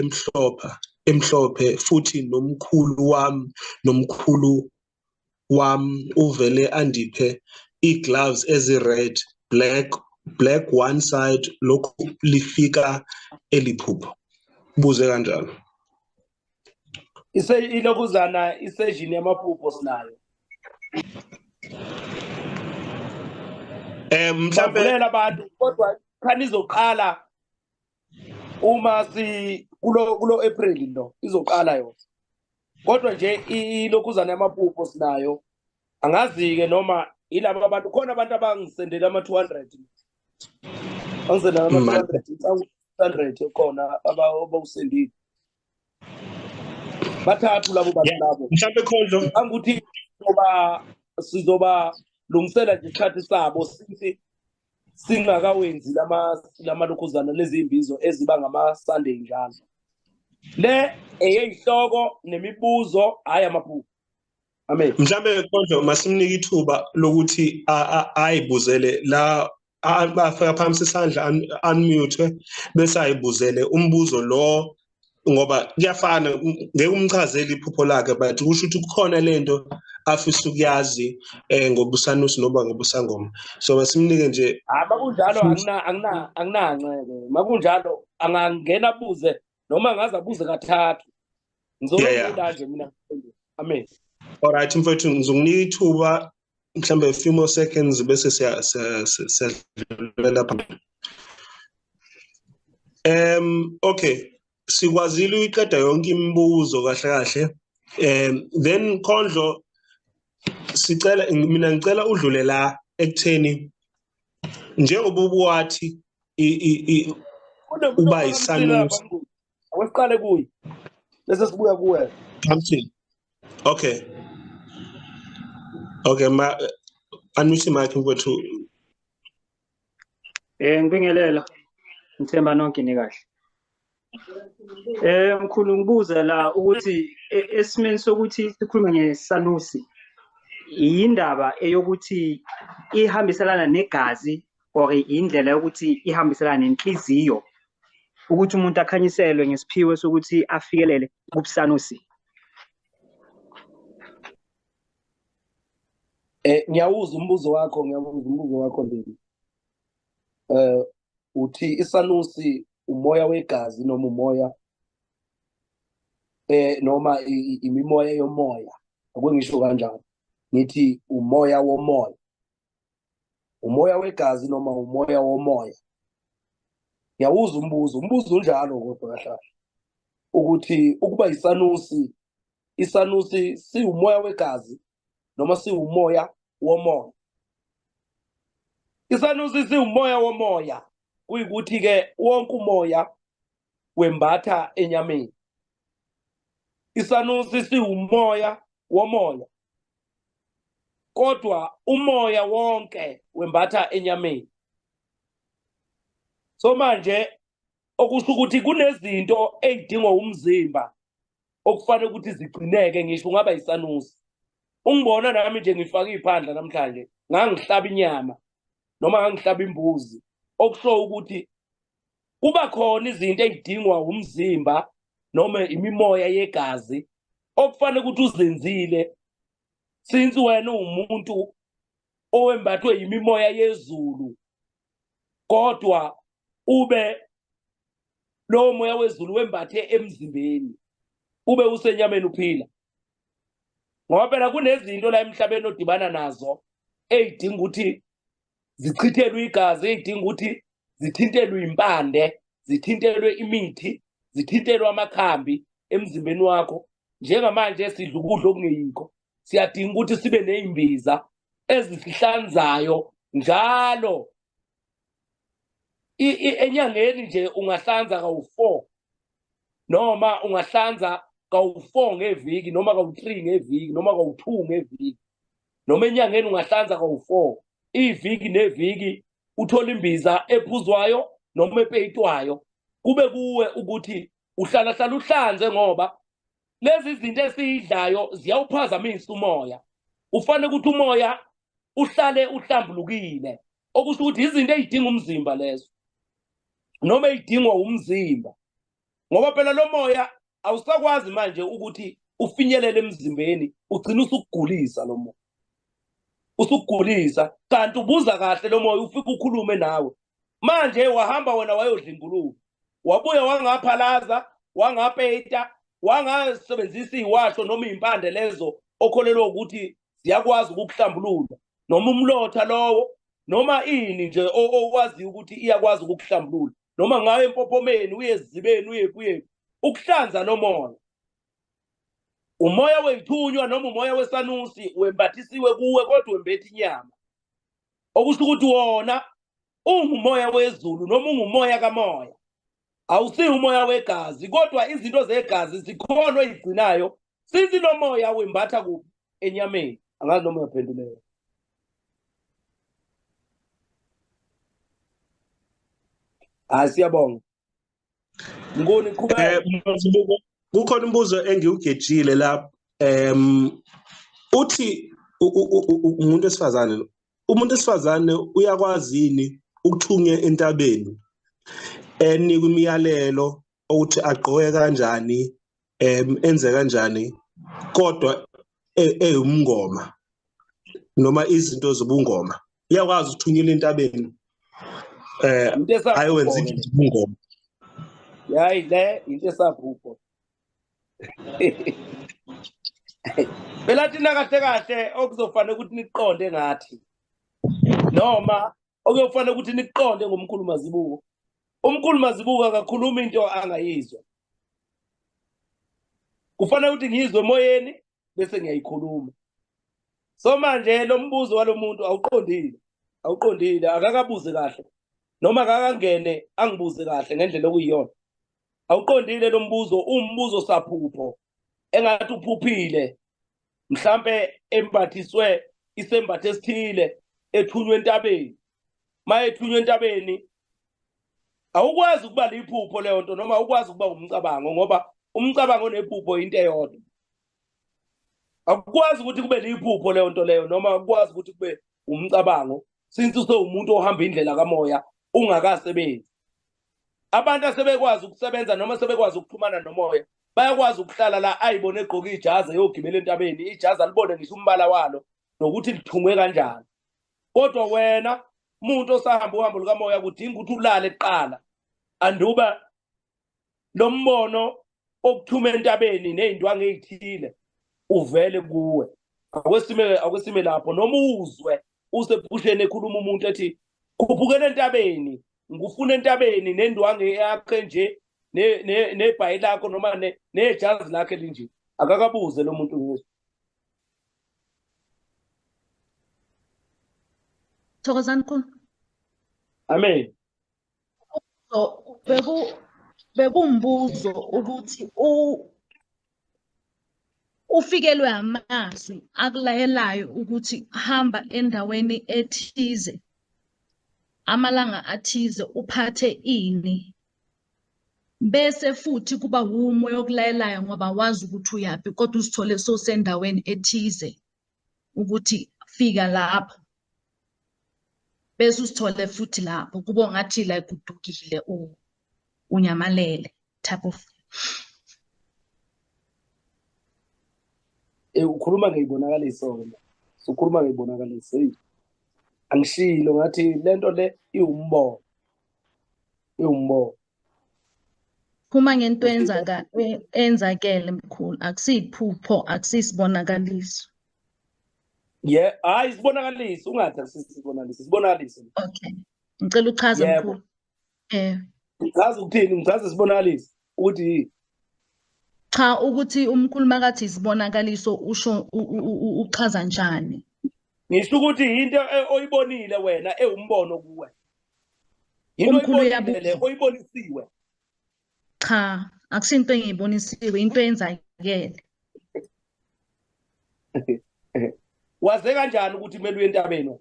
emhlophe futhi nomkhulu wami uvele andiphe ii-gloves ezi-red, black Black one side lokhu lifika eliphupho. Buze kanjalo. Ise ilokuzana isejini yamaphupho sinayo. Mhlambe Bavulela abantu kodwa khani izoqala uma si kulo April lo izoqala yona. Kodwa nje ilokhuzana yamaphupho sinayo. Angazi-ke noma yilaba abantu, khona abantu abangisendela ama-200. Bangisendela ama-200, 200 khona abawusendile. Bathathu labo bantu labo. Mhlambe Khondlo. Anguthi sizoba lungisela nje isikhathi sabo sithi singakawenzi lama lokhuzana lezi imbizo eziba ngama Sunday njalo. Le eyeyihloko nemibuzo hayi amaphupho. Amen. Mhlambe Khondlo masimnike ithuba lokuthi ayibuzele la afaka phansi isandla unmute bese ayibuzele umbuzo lo, ngoba kuyafana ngeke umchazele iphupho lakhe, but kusho ukuthi kukhona lento afisa ukuyazi ngobusanusi noma ngobusangoma. So masimnike nje. Makunjalo anginanceke. Makunjalo angangena abuze noma angaze abuze kathathu. Ngizolokhu nje mina. Amen. All right mfowethu, ngizokunika ithuba mhlambe a few more seconds bese siyadlulela phambili. Okay, sikwazile uyiqeda yonke imibuzo kahle kahle. Then Khondlo, sicela mina ngicela udlule la ekutheni njengoba ubuwathi uba isanusi. Awesiqale kuye bese sibuya kuwe. Okay. Okay, ma unmute mic mfowethu. Ngibingelela. Ngithemba nonke ni kahle. Mkhulu, ngibuza la ukuthi esimeni sokuthi sikhulume ngesanusi, yindaba eyokuthi ihambiselana negazi or indlela yokuthi ihambiselana nenhliziyo ukuthi umuntu akhanyiselwe ngesiphiwo sokuthi afikelele kubusanusi? Ngiyawuzwa umbuzo wakho, ngiyawuzwa umbuzo wakho Ndini. Uthi isanusi umoya wegazi noma umoya noma imimoya yomoya, akungisho kanjalo. Ngithi umoya womoya, umoya wegazi noma umoya womoya. Ngiyawuzwa umbuzo, umbuzo unjalo kodwa kahle kahle ukuthi ukuba isanusi, isanusi siwumoya wegazi noma siwumoya womoya. Isanusi siwumoya womoya, kuyikuthi ke wonke umoya wembatha enyameni. Isanusi siwumoya womoya, kodwa umoya wonke wembatha enyameni. So manje okusho ukuthi kunezinto ezidingwa umzimba okufanele ukuthi zigcineke, ngisho ungaba isanusi. Ungibona nami nje ngifaka iphandla namhlanje, ngangihlaba inyama noma ngangihlaba imbuzi, okusho ukuthi kuba khona izinto ezidingwa umzimba noma imimoya yegazi okufanele ukuthi uzenzile, since wena uwumuntu owembathwe yimimoya yezulu, kodwa ube lowo moya wezulu wembathe emzimbeni, ube usenyameni uphila. Ngoba phela kunezinto la emhlabeni odibana nazo ey'dinga ukuthi zichithelwe igazi, ey'dinga ukuthi zithintelwe impande, zithintelwe imithi, zithintelwe amakhambi emzimbeni wakho. Njengamanje sidla ukudla okungeyikho, siyadinga ukuthi sibe ney'mbiza ezisihlanzayo njalo. Enyangeni nje ungahlanza kawu-4 noma ungahlanza kawu-4 ngeviki noma kawu-3 ngeviki noma kawu-2 ngeviki, noma enyangeni ungahlanza kawu-4 iviki neviki, uthola imbiza ephuzwayo noma epeyitwayo. Kube kuwe ukuthi uhlala hlala uhlanze, ngoba lezi zinto esiyidlayo ziyawuphazamisa umoya. Ufanele ukuthi umoya uhlale uhlambulukile, okusho ukuthi izinto ezidinga umzimba lezo noma ezidingwa umzimba, ngoba phela lo moya awusakwazi manje ukuthi ufinyelele emzimbeni, ugcina usukugulisa lo moya. Usugulisa kanti ubuza kahle lo moya ufike ukhulume nawe. Manje wahamba wena wayodla ingulube, wabuya wangaphalaza, wangapeyita, wangasebenzisa iwasho noma iy'mpande lezo okholelwa ukuthi ziyakwazi ukukuhlambulula, noma umlotha lowo, noma ini nje okwaziyo ukuthi iyakwazi ukukuhlambulula, noma ngayo empophomeni uye ezizibeni uyephi uyephi ukuhlanza lo moya. Umoya weyithunywa noma umoya wesanusi wembathisiwe kuwe kodwa wembethe inyama, okusho ukuthi wona ungumoya wezulu noma ungumoya kamoya, awusiwo umoya wegazi, kodwa izinto zegazi zikhona oyigcinayo since lo moya wembatha kuphi enyameni. Angazi noma uyaphenduleka. Hayi, siyabonga Mnguni, qhubeka. Kukhona umbuzo engiwugejile la, uthi umuntu wesifazane, umuntu wesifazane uyakwazi yini ukuthunywa entabeni enikwa imiyalelo ukuthi agqoke kanjani, enze kanjani, kodwa eyumngoma noma izinto zobungoma? Uyakwazi ukuthunyelwa entabeni ayowenza into zobungoma? Yayi, le into esaphupho. Phela thina kahle kahle okuzofanele ukuthi niqonde ngathi, noma okuyofanele ukuthi niqonde ngomkhulu Mazibuko. Umkhulu Mazibuko akakhuluma into angayizwa. Kufanele ukuthi ngiyizwe emoyeni bese ngiyayikhuluma. So manje lo mbuzo walomuntu awuqondile, awuqondile, akakabuze kahle, noma akakangene angibuze kahle ngendlela okuyiyona. Awuqondile lo mbuzo, umbuzo saphupho engathi uphuphile, mhlambe embathiswe isembatho esithile, ethunywe entabeni. Mayethunywe entabeni awukwazi ukuba liphupho leyo nto, noma awukwazi ukuba umcabango, ngoba umcabango nephupho into eyodwa. Akukwazi ukuthi kube liphupho leyo nto leyo, noma akukwazi ukuthi kube umcabango, since usewumuntu ohamba indlela kamoya ungakasebenzi. Abantu asebekwazi ukusebenza noma sebekwazi ukuxhumana nomoya bayakwazi ukuhlala la ayibone egqoke ijazi eyogibela entabeni, ijazi alibone ngisho umbala walo nokuthi lithungwe kanjani. Kodwa wena umuntu osahamba uhambo lukamoya kudinga ukuthi ulale kuqala, anduba lo mbono okuthuma entabeni ney'ndwangu ey'thile uvele kuwe. Akwesime lapho, noma uzwe usephusheni ekhuluma umuntu ethi khuphukela entabeni, ngikufuna entabeni nendwangu yakhe nje nebhayi lakho noma nejazi lakhe linje. Akakabuze lo muntu ngizwe. Thokozani mkhulu. Amen. So bekumbuzo ukuthi ufikelwe amazwi akulayelayo ukuthi hamba endaweni ethize amalanga athize uphathe ini, bese futhi kuba wumoya okulayelayo ngoba wazi ukuthi uyaphi, kodwa uzithole sowusendaweni ethize ukuthi fika lapho, bese uzithole futhi lapho kube ngathi like udukile, unyamalele type of. Ukhuluma ngeyibonakaliso ke, ukhuluma ngeyibonakaliso. Hey, angishilo ngathi lento le iwumbono, iwumbono. Phuma ngento enzakele mkhulu, akusiyiphupho, akusisibonakaliso. Yeah, hayi isibonakaliso, ungathi akusisibonakaliso, isibonakaliso. Okay. Ngicela uchaze mkhulu. Ngichaza ukuthini? Ngichaza isibonakaliso ukuthi yini? Cha, ukuthi umkhulu makathi isibonakaliso usho uchaza njani? Ngisho ukuthi into oyibonile wena ewumbono kuwe. Into Umkhulu oyibonile le, uyabuza. oyibonisiwe. Cha, akusinto engiyibonisiwe, into eyenzakele. Waze kanjani ukuthi kumele uye entabeni?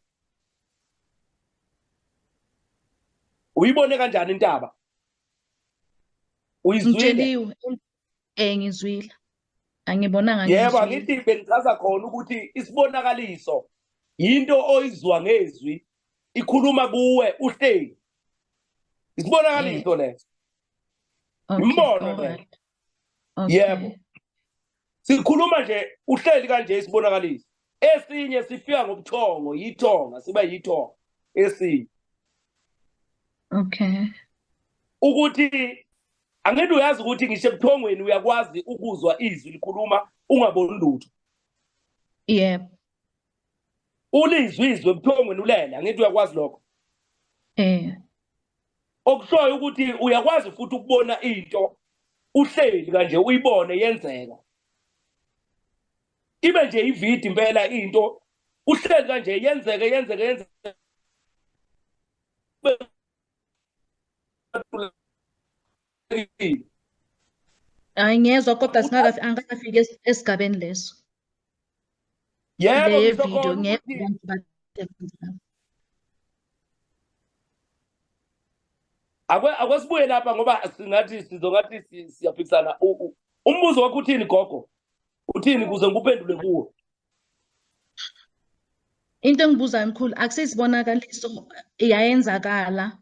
Uyibone kanjani intaba? Uyizwile? Ngitsheliwe. Ngizwile. Angibonanga, Yebo, ngizwile. angithi bengichaza khona ukuthi isibonakaliso into oyizwa ngezwi ikhuluma kuwe uhleli. Isibonakaliso leso. Imbono leyo. Yebo. Sikhuluma nje uhleli kanje isibonakaliso. Esinye sifika ngobuthongo, yithonga, siba yithonga esinye. Okay. Ukuthi angithi uyazi ukuthi ngisho ebuthongweni uyakwazi ukuzwa izwi likhuluma ungaboni lutho. Yebo. Ulizwe izwi ebuthongweni ulele, angithi uyakwazi lokho? Eh. Okushoyo ukuthi uyakwazi futhi ukubona into uhleli kanje uyibone yenzeka. Ibe nje ividi impela into uhleli kanje yenzeke yenzeke yenzeke. Hayi ngiyezwa kodwa singakafi angikafiki esigabeni leso. Yebo, Le ngisho video khona ngiyezwa ukuthi abantu basebenza. Akwesibuye lapha ngoba singathi sizongathi siyaphikisana. Umbuzo wakho uthini gogo? Uthini kuze ngikuphendule kuwo? Into engibuzayo mkhulu, akusisibonakaliso iyayenzakala.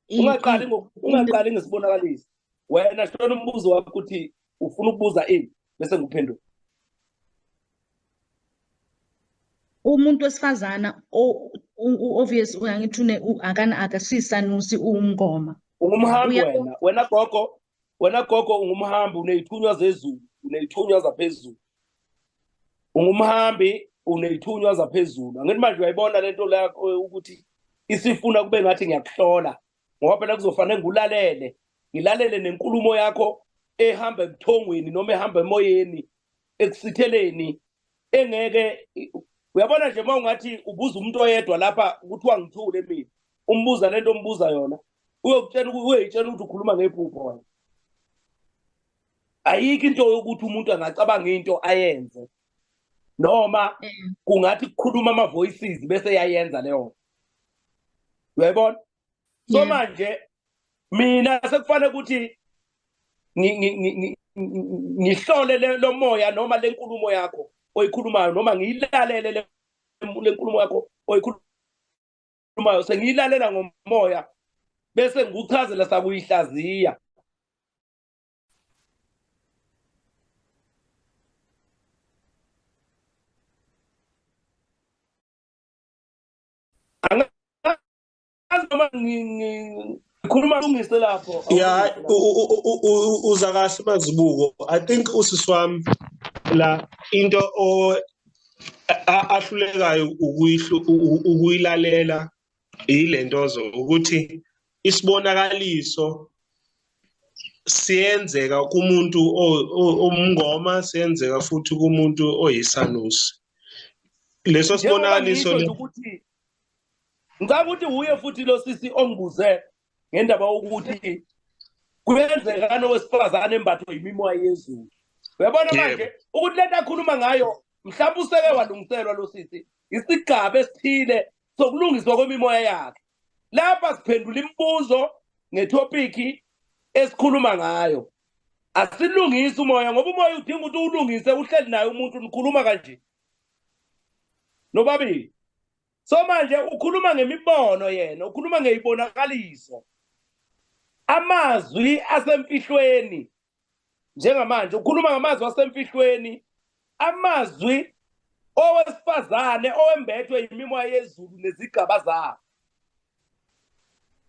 Ungaqali ngesibonakaliso. Wena shona umbuzo wakho ukuthi ufuna ukubuza ini bese ngikuphendula. Umuntu wesifazana obvious uyangithi akana akasisanusi umngoma. Ungumhambi wena. Wena gogo, wena gogo ungumhambi, uneyithunywa zezulu, uneyithunywa zaphezulu. Ungumhambi, uneyithunywa zaphezulu. Angithi manje uyayibona lento la ukuthi isifuna kube ngathi ngiyakuhlola ngoba phela kuzofanele ngikulalele, ngilalele nenkulumo yakho ehamba ebuthongweni noma ehamba emoyeni ekusitheleni engeke. Uyabona nje uma ungathi ubuza umuntu oyedwa lapha kuthiwa ngithule mina, umbuza lento ombuza yona, uyokutshela uyayitshela ukuthi ukhuluma ngephupho wena. Ayikho into yokuthi umuntu angacabanga into ayenze noma kungathi kukhuluma ama voices bese yayenza leyo. Uyayibona? So manje mina sekufanele ukuthi ngihlole lo moya noma lenkulumo yakho oyikhulumayo noma ngiyilalele lenkulumo yakho oyikhulumayo, sengiyilalela ngomoya bese ngikuchazela sakuyihlaziya. Angazi noma ngikhuluma lungise lapho. Yeah, uza kahle Mazibuko. I think usisi wami la into ahlulekayo ukuyilalela ilentozo ukuthi isibonakaliso siyenzeka kumuntu omngoma, siyenzeka futhi kumuntu oyisanusi. Leso sibonakaliso ukuthi ngicabanga ukuthi uye futhi lo sisi ongibuze ngendaba yokuthi kuyenzeka nowesifazane embathwe yimimoya yezulu. Uyabona manje ukuthi lento akhuluma ngayo mhlawumbe useke walungiselwa lo sisi isigaba esithile sokulungiswa kwemimoya yakhe. Lapha siphendula imibuzo ngetopiki esikhuluma ngayo. Asilungisi umoya ngoba umoya udinga ukuthi uwulungise, uhleli naye umuntu nikhuluma kanje nobabili. So manje ukhuluma ngemibono yena, ukhuluma ngeyibonakaliso, amazwi asemfihlweni. Njengamanje ukhuluma ngamazwi asemfihlweni, amazwi owesifazane owembethwe yimimoya yezulu nezigaba zakhe.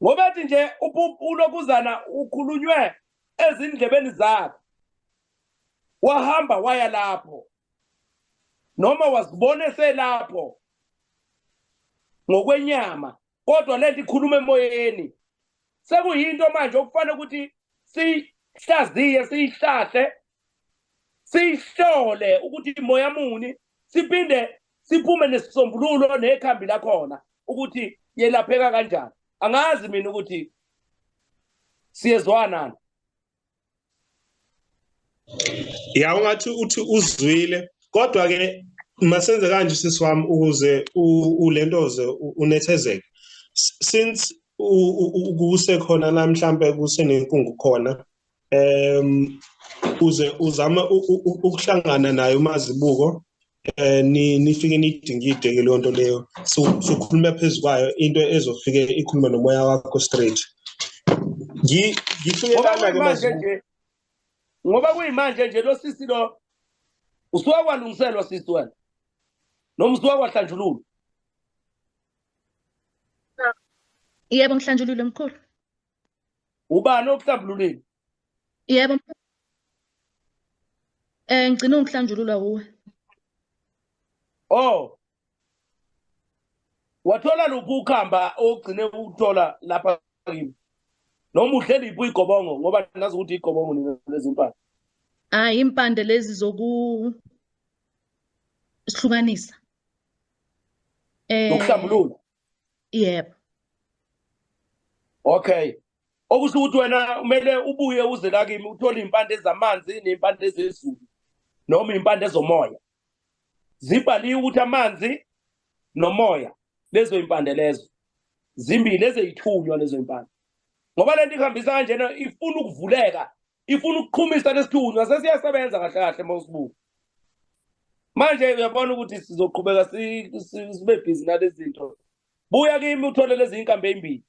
Ngoba ethi nje ulokuzana ukhulunywe ezindlebeni zakhe, wahamba waya lapho noma wazibona eselapho ngokwenyama, kodwa lento ikhuluma emoyeni. Sekuyinto manje okufanele ukuthi sihlaziye, siyihlahle, siyihlole ukuthi moya muni, siphinde siphume nesisombululo nekhambi lakhona ukuthi yelapheka kanjani. Angazi mina ukuthi siyezwana. Ya, ungathi uthi uzwile, kodwa ke masenze kanje sisi wami ukuze ulentoze unethezeke. Since kusekhona la mhlambe kusenenkungu khona, uze uzame ukuhlangana naye uMazibuko, nifike nidingide ke leyo nto leyo, sokhuluma phezu kwayo into ezofike ikhulume nomoya wakho straight. Ngifike lana ke Mazibuko. Ngoba kuyimanje nje lo sisi lo usuke kwalungiselwa sisi wena. Noma usuke kwahlanjululwa? Yebo, ngihlanjululwe mkhulu. Ubani okuhlambululile? Yebo. Ngigcine ukuhlanjululwa wuwe. Oh. Wathola luphi ukhamba ogcine ukuthola lapha kimi? Noma udle liphi igobongo, ngoba nazi ukuthi igobongo nina lezi impande. Hayi, impande lezi zoku sihlukanisa. Zokuhlambulula. Yebo. Okay. Okusho ukuthi wena kumele ubuye uze la kimi uthole impande zamanzi nempande zezulu noma impande zomoya. Zibhaliwe ukuthi amanzi nomoya, lezo impande lezo zimbili ezeyithunywa lezo impande. Ngoba lento ihambisa kanjena ifuna ukuvuleka, ifuna ukuqhumisa lesithunywa, sesiyasebenza kahle kahle mawusibuka. Manje uyabona ukuthi sizoqhubeka sibe busy nalezi zinto. Buya kimi uthole lezi inkambi ezimbili.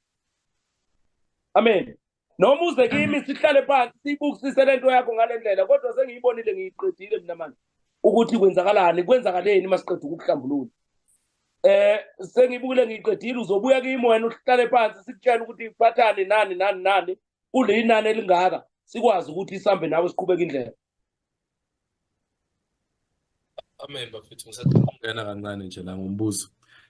Amen. Noma uze kimi sihlale phansi sibukisise lento yakho ngale ndlela, kodwa sengiyibonile ngiyiqedile mina manje ukuthi kwenzakalani, kwenzakaleni masiqeda ukuhlambulula. Sengibukile ngiyiqedile, uzobuya kimi wena uhlale phansi sikutshele ukuthi phathani nani nani nani kulinani elingaka, sikwazi ukuthi sihambe nawe siqhubeke indlela. Amen bafethu, ngisacela ukungena kancane nje la ngombuzo.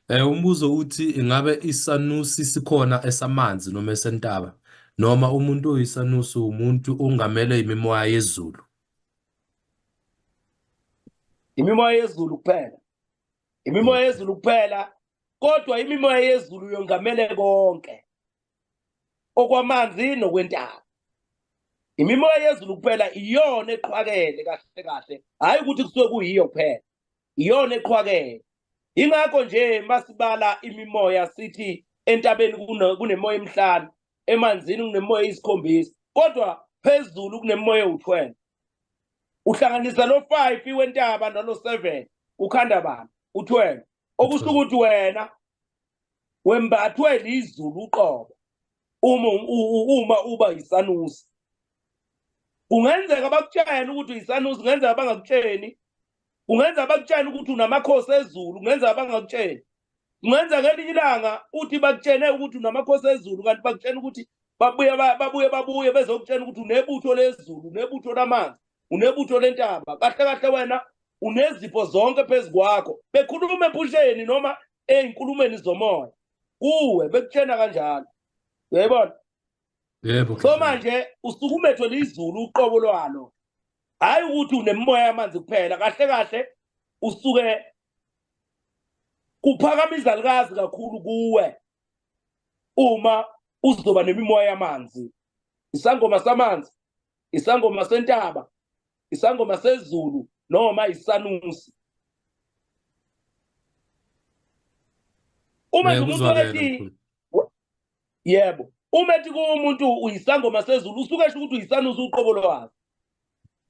Umbuzo uthi ingabe isanusi sikhona esamanzi noma esentaba, noma umuntu oyisanusi umuntu ongamele imimoya yezulu? Imimoya yezulu kuphela. Imimoya yezulu kuphela, kodwa imimoya yezulu yongamele konke okwamanzi nokwentaba. Imimoya yezulu kuphela iyona eqhwakele kahle kahle, hayi ukuthi kusuke kuyiyo kuphela, iyona eqhwakele. Ingakho nje masibala imimoya sithi entabeni kunemoya emihlanu, emanzini kunemoya eyisikhombisa, kodwa phezulu kunemoya ewu-12. Uhlanganisa lo 5 wentaba nalo 7, ukhanda bani? U-12. Okusho ukuthi wena wembathwe lizulu uqobo uma uba yisanusi. Kungenzeka bakutshele ukuthi uyisanusi, kungenzeka bangakutsheni. Kungenzeka bakutshele ukuthi unamakhosi ezulu, kungenzeka bangakutsheni. Kungenzeka ngelinye ilanga uthi bakutshene ukuthi unamakhosi ezulu, kanti bakutshena ukuthi babuye bezokutshena ukuthi unebutho lezulu, unebutho lamanzi, unebutho lentaba. Kahle kahle wena unezipho zonke phezu kwakho. Bekhuluma ephusheni noma ey'nkulumeni zomoya kuwe, bekutshena kanjalo. Uyayibona? Yebo. So manje usukumethwe lizulu uqobo lwalo, hayi ukuthi unemimoya yamanzi kuphela. Kahle kahle usuke kuphakama izalukazi kakhulu kuwe uma uzoba nemimoya yamanzi. Isangoma samanzi, isangoma sentaba, isangoma sezulu noma isanusi. Uma umuntu ethi yebo, uma ethi kumuntu uyisangoma sezulu, usuke esho ukuthi uyisanusi uqobo lwazo.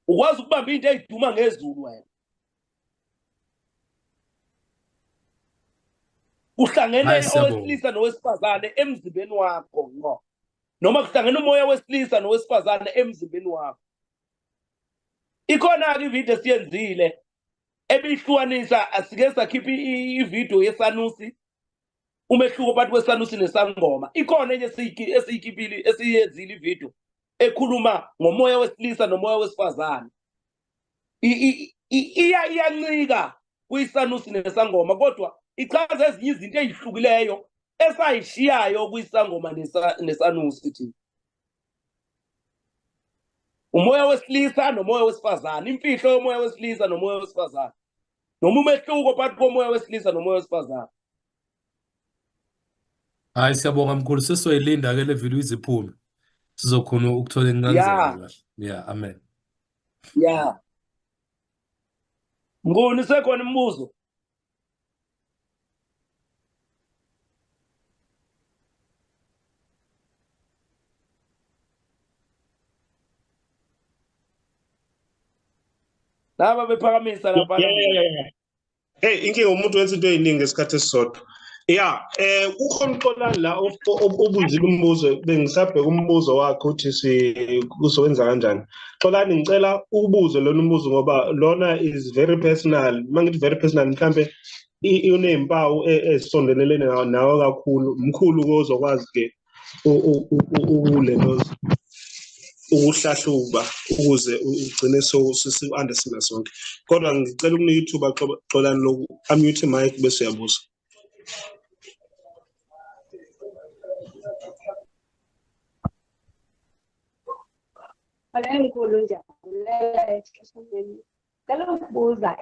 Ukwazi ukubamba into eyiduma ngezulu wena. Kuhlangene owesilisa nowesifazane emzimbeni wakho ngqo, noma kuhlangene umoya wesilisa nowesifazane emzimbeni wakho. Ikhona-ke ividiyo esiyenzile ebihlukanisa, asike sakhipha ividiyo yesanusi, umehluko phakathi kwesanusi nesangoma. Ikhona enye esiyikhiphile, esiyenzile ividiyo ekhuluma ngomoya wesilisa nomoya wesifazane. Iyancika kwisanusi nesangoma, kodwa ichaza ezinye izinto ezihlukileyo esayishiyayo kwisangoma nesanusi thina. Umoya wesilisa nomoya wesifazane, imfihlo yomoya wesilisa nomoya wesifazane, noma umehluko phakathi komoya wesilisa nomoya wesifazane. Hayi, siyabonga mkhulu, sesizoyilinda ke le video iziphume, sizokhona ukuthola incazelo kahle. Yeah, amen. Yeah. Nguni sekhona imibuzo? Laba bephakamisa lapha. Hey, inkinga umuntu wenza into eziningi ngesikhathi esisodwa. Yeah, ukhona uXolani la obuzile umbuzo, bengisabheka umbuzo wakhe ukuthi kuzowenza kanjani. Xolani, ngicela ubuze lona umbuzo ngoba lona is very personal. Mangithi very personal, mhlambe unezimpawu ezisondelelene nawe kakhulu, mkhulu ozokwazi ke ukulenoza ukuhlahluba ukuze ugcine siwu-understanda sonke. Kodwa ngicela ukunika ithuba Xolani loku unmute mic bese uyabuza. Mkhulu, ngiyabulela exesheni. Ngicela ukubuza,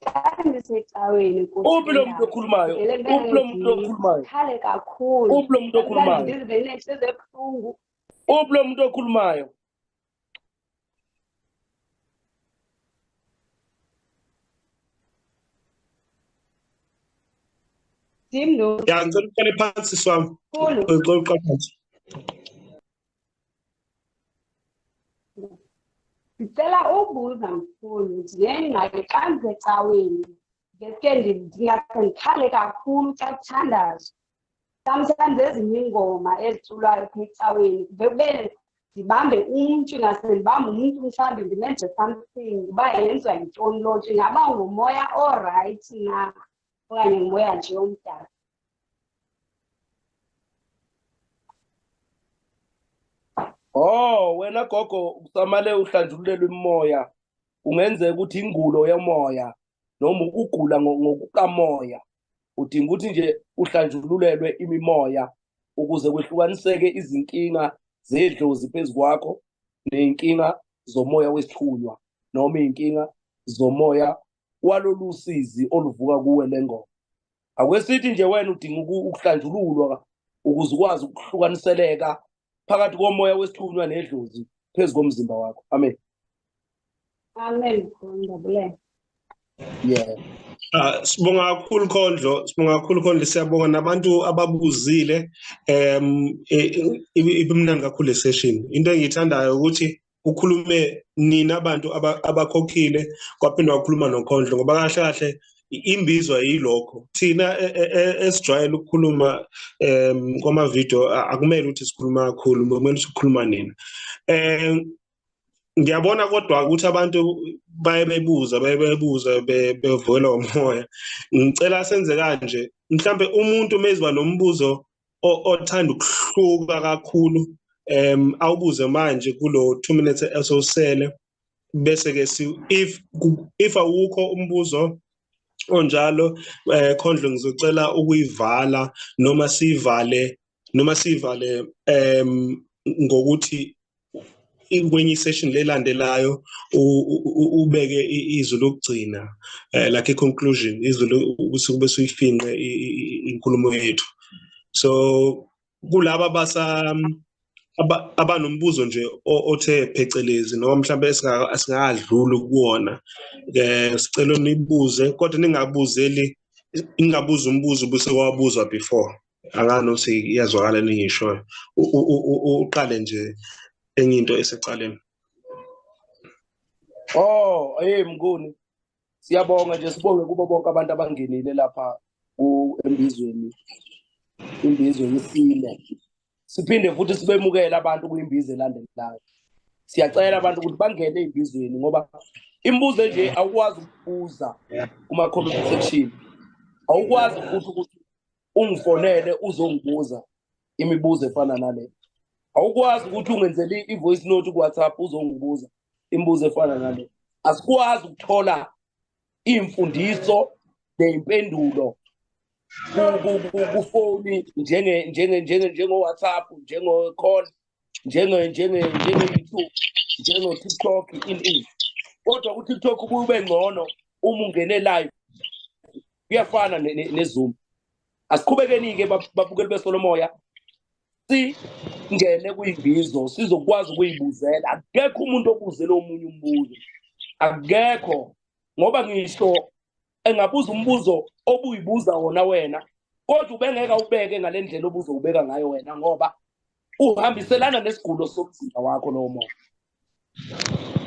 xa ndisecaweni Uphi lo muntu okhulumayo? Uphi lo muntu okhulumayo? Khale kakhulu. Uphi lo muntu okhulumayo? Ndizive ndinenhliziyo ebuhlungu. Uphi lo muntu okhulumayo? Ndim lo. Ya, ngicela uqale phansi sisi wami. Mkhulu. Ngicela uqale phansi. Ndicela ubuza mkhulu, ndinengxaki xa ndisecaweni ngeske ndingase ndikhale kakhulu xa kuthandazwa. Sometimes ezinye iingoma eziculwayo phaa ecaweni kuve kube ndibambe umntu, ingase ndibambe umntu mhlawumbi ndimenze something, uba yenziwa yintoni loo nto. Ingaba ngumoya orayithi na okanye ngumoya nje omdaka? Oh, wena gogo kusamale uhlanjululelwe imimoya. Kungenzeka ukuthi ingulo yomoya noma ukugula ngokukamoya. Udinga ukuthi nje uhlanjululelwe imimoya ukuze kwehlukaniseke izinkinga zedlozi phezu kwakho ney'nkinga zomoya wesithunywa noma iy'nkinga zomoya walolu sizi oluvuka kuwe le ngoma. Akwesithi nje wena udinga ukuhlanjululwa ukuze ukwazi ukuhlukaniseleka phakathi komoya wesithunywa nedlozi phezu komzimba wakho. Amen. Amen, ngiyabulela. Yeah. Sibonga kakhulu Khondlo, sibonga kakhulu Khondlo, siyabonga nabantu ababuzile. Ibimnandi kakhulu le session. Into engiyithandayo ukuthi kukhulume nina abantu abakhokhile, kwaphinde wakhuluma noKhondlo, ngoba kahle kahle imbizwa yilokho. Thina esijwayele ukukhuluma kwama-video akumele ukuthi sikhuluma kakhulu, kumele ukuthi kukhuluma nina. Ngiyabona kodwa ukuthi abantu baye bebuza, baye bebuza bevukelwa umoya. Ngicela senze kanje, mhlambe umuntu mezwa nombuzo othanda ukuhluka kakhulu, awubuze manje kulo 2 minutes esosele, bese ke if awukho umbuzo onjalo, Khondlo ngizocela ukuyivala noma sivale, noma sivale ngokuthi kwenye session lelandelayo ubeke izwi lokugcina, like a conclusion, izwi ukuthi kube suyifinqe inkulumo yethu. So kulaba abanombuzo nje othe phecelezi noma mhlambe esingakadluli kuwona, sicela nibuze, kodwa ningabuzeli, ningabuza umbuzo bese wabuzwa before. Angani ukuthi iyazwakala engishoyo. Uqale nje enye into esecaleni. Oh, hey Mnguni. Siyabonga nje, sibonge kubo bonke abantu abangenile lapha embizweni. Imbizo yesine. Siphinde futhi sibemukele abantu kuyimbizo elandelayo. Siyacela abantu ukuthi bangene embizweni ngoba imibuzo nje awukwazi ukubuza kuma comment section. Awukwazi futhi ukuthi ungifonele uzongibuza imibuzo efana nale. Awukwazi ukuthi ungenzele i-voice note ku WhatsApp uzongibuza imibuzo efana nale. Asikwazi ukuthola imfundiso nezimpendulo kufoni njengo WhatsApp, njengo call, njenge YouTube, njengo TikTok in. Kodwa ku TikTok kube ngcono uma ungene live. Kuyafana ne Zoom. Asiqhubekeni ke babukeli beSolomoya. Singene kuyimbizo sizokwazi ukuyibuzela. Akekho umuntu obuzela omunye umbuzo. Akekho, ngoba ngisho engabuza umbuzo obuyibuza wona wena, kodwa ubengeke ubeke ngalendlela obuzowubeka ngayo wena ngoba uhambiselana nesigulo somzimba wakho lowo moya.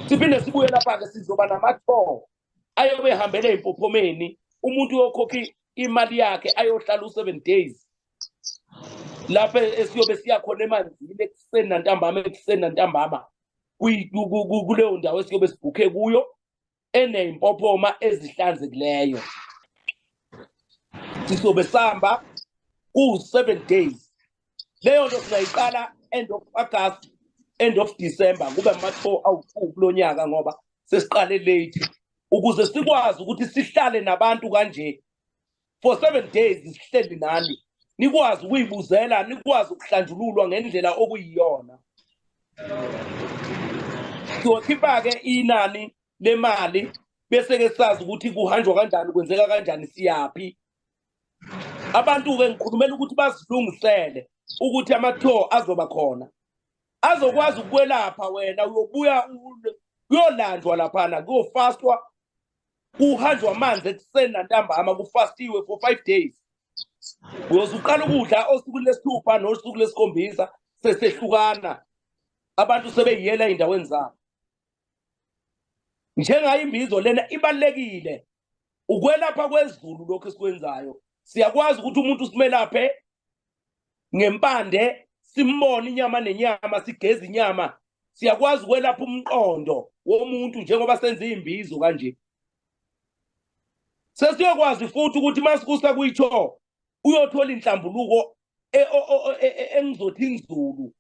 Siphinde sibuye lapha ke, sizoba namathoba ayobe ehambele empophomeni, umuntu uyokhokha imali yakhe ayohlala u7 days lapha esiyobe siya khona emanzini ekuseni nantambama, ekuseni nantambama kuleyo ndawo esiyobe sibhukhe kuyo eneyimpophoma ezihlanzekileyo. Sizobe sihamba ku-7 days. Leyo nto singayiqala end of August, end of December, kube ama-tour awu-2 kulo nyaka ngoba sesiqale late, ukuze sikwazi ukuthi sihlale nabantu kanje for 7 days sihleli nani, nikwazi ukuyibuzela, nikwazi ukuhlanjululwa ngendlela okuyiyona. Siyokhipha-ke inani lemali bese-ke sazi ukuthi kuhanjwa kanjani, kwenzeka kanjani, siyaphi. Abantu-ke ngikhulumela ukuthi bazilungisele ukuthi ama-tour azoba khona, azokwazi ukwelapha wena, uyobuya kuyolandwa laphana, kuyofastwa, kuhanjwa amanzi ekuseni nantambama, kufastiwe for 5 days. Uyoze uqala ukudla osukwini lesithupha nosuku lesikhombisa, sesehlukana abantu sebeyiyela ey'ndaweni zabo. Njengayo imbizo lena ibalulekile, ukwelapha kwezulu lokhu esikwenzayo. Siyakwazi ukuthi umuntu simelaphe ngempande, simbone inyama nenyama, sigeze inyama. Siyakwazi ukwelapha umqondo womuntu njengoba senza imbizo kanje. Sesiyokwazi futhi ukuthi masikusa kuyitho uyothola inhlambuluko engizothi inzulu,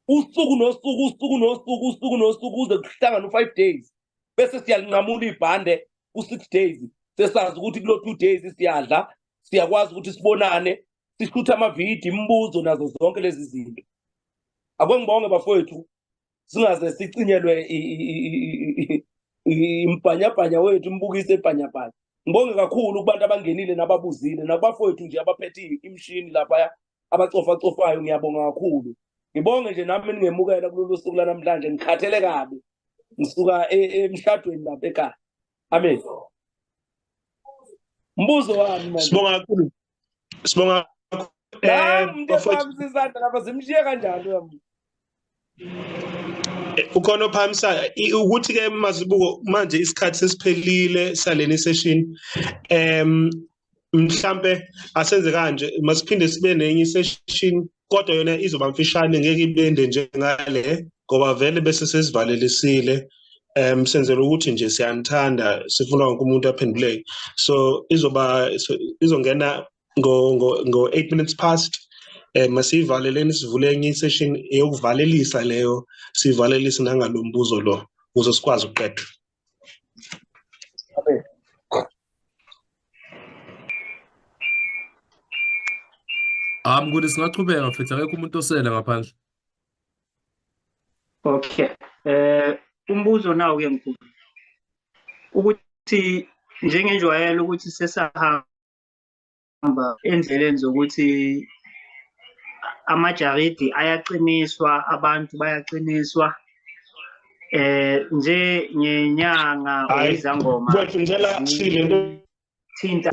usuku nosuku, usuku nosuku, usuku nosuku, kuze kuhlangane u-5 days, bese siyalinqamula ibhande ku-6 days. Sesazi ukuthi kulo 2 days siyadla, siyakwazi ukuthi sibonane, sishuthe amavidiyo, imibuzo nazo zonke lezi zinto. Ake ngibonge bafowethu, singaze sicinyelwe imbhanyabhanya wethu, imbukiso ebhanyabhanya. Ngibonge kakhulu kubantu abangenile nababuzile, nakubafowethu nje abaphethe imishini lapha abacofacofayo, ngiyabonga kakhulu. Ngibonge nje nami ningemukela kulolu suku lanamhlanje, ngikhathele kabi, ngisuka emshadweni lapha ekhaya. Amen. Mbuzo wami manje. Sibonga kakhulu. Sibonga kakhulu. Isandla lapha simshiye kanjani uyami? Ukhona ophamisayo ukuthi ke Mazibuko manje isikhathi sesiphelile saleni session. Mhlambe asenze kanje, masiphinde sibe nenye session kodwa yona izoba mfishane, ngeke ibende njengale ngoba vele bese sesivalelisile. Senzela ukuthi nje siyanithanda, sifuna wonke umuntu aphenduleke. So izoba izongena ngo 8 minutes past. Masiyivaleleni, sivule enye session eyokuvalelisa leyo, sivalelise nangalombuzo lo ukuze sikwazi ukuqeda. Mnguni, singachubeka futhi, akekho umuntu osele ngaphandle. Okay. Umbuzo nawo ke mkhulu, ukuthi njengenjwayelo ukuthi sesahamba endleleni zokuthi amajaridi ayaqiniswa, abantu bayaqiniswa, nje ngenyanga oyizangoma thinta.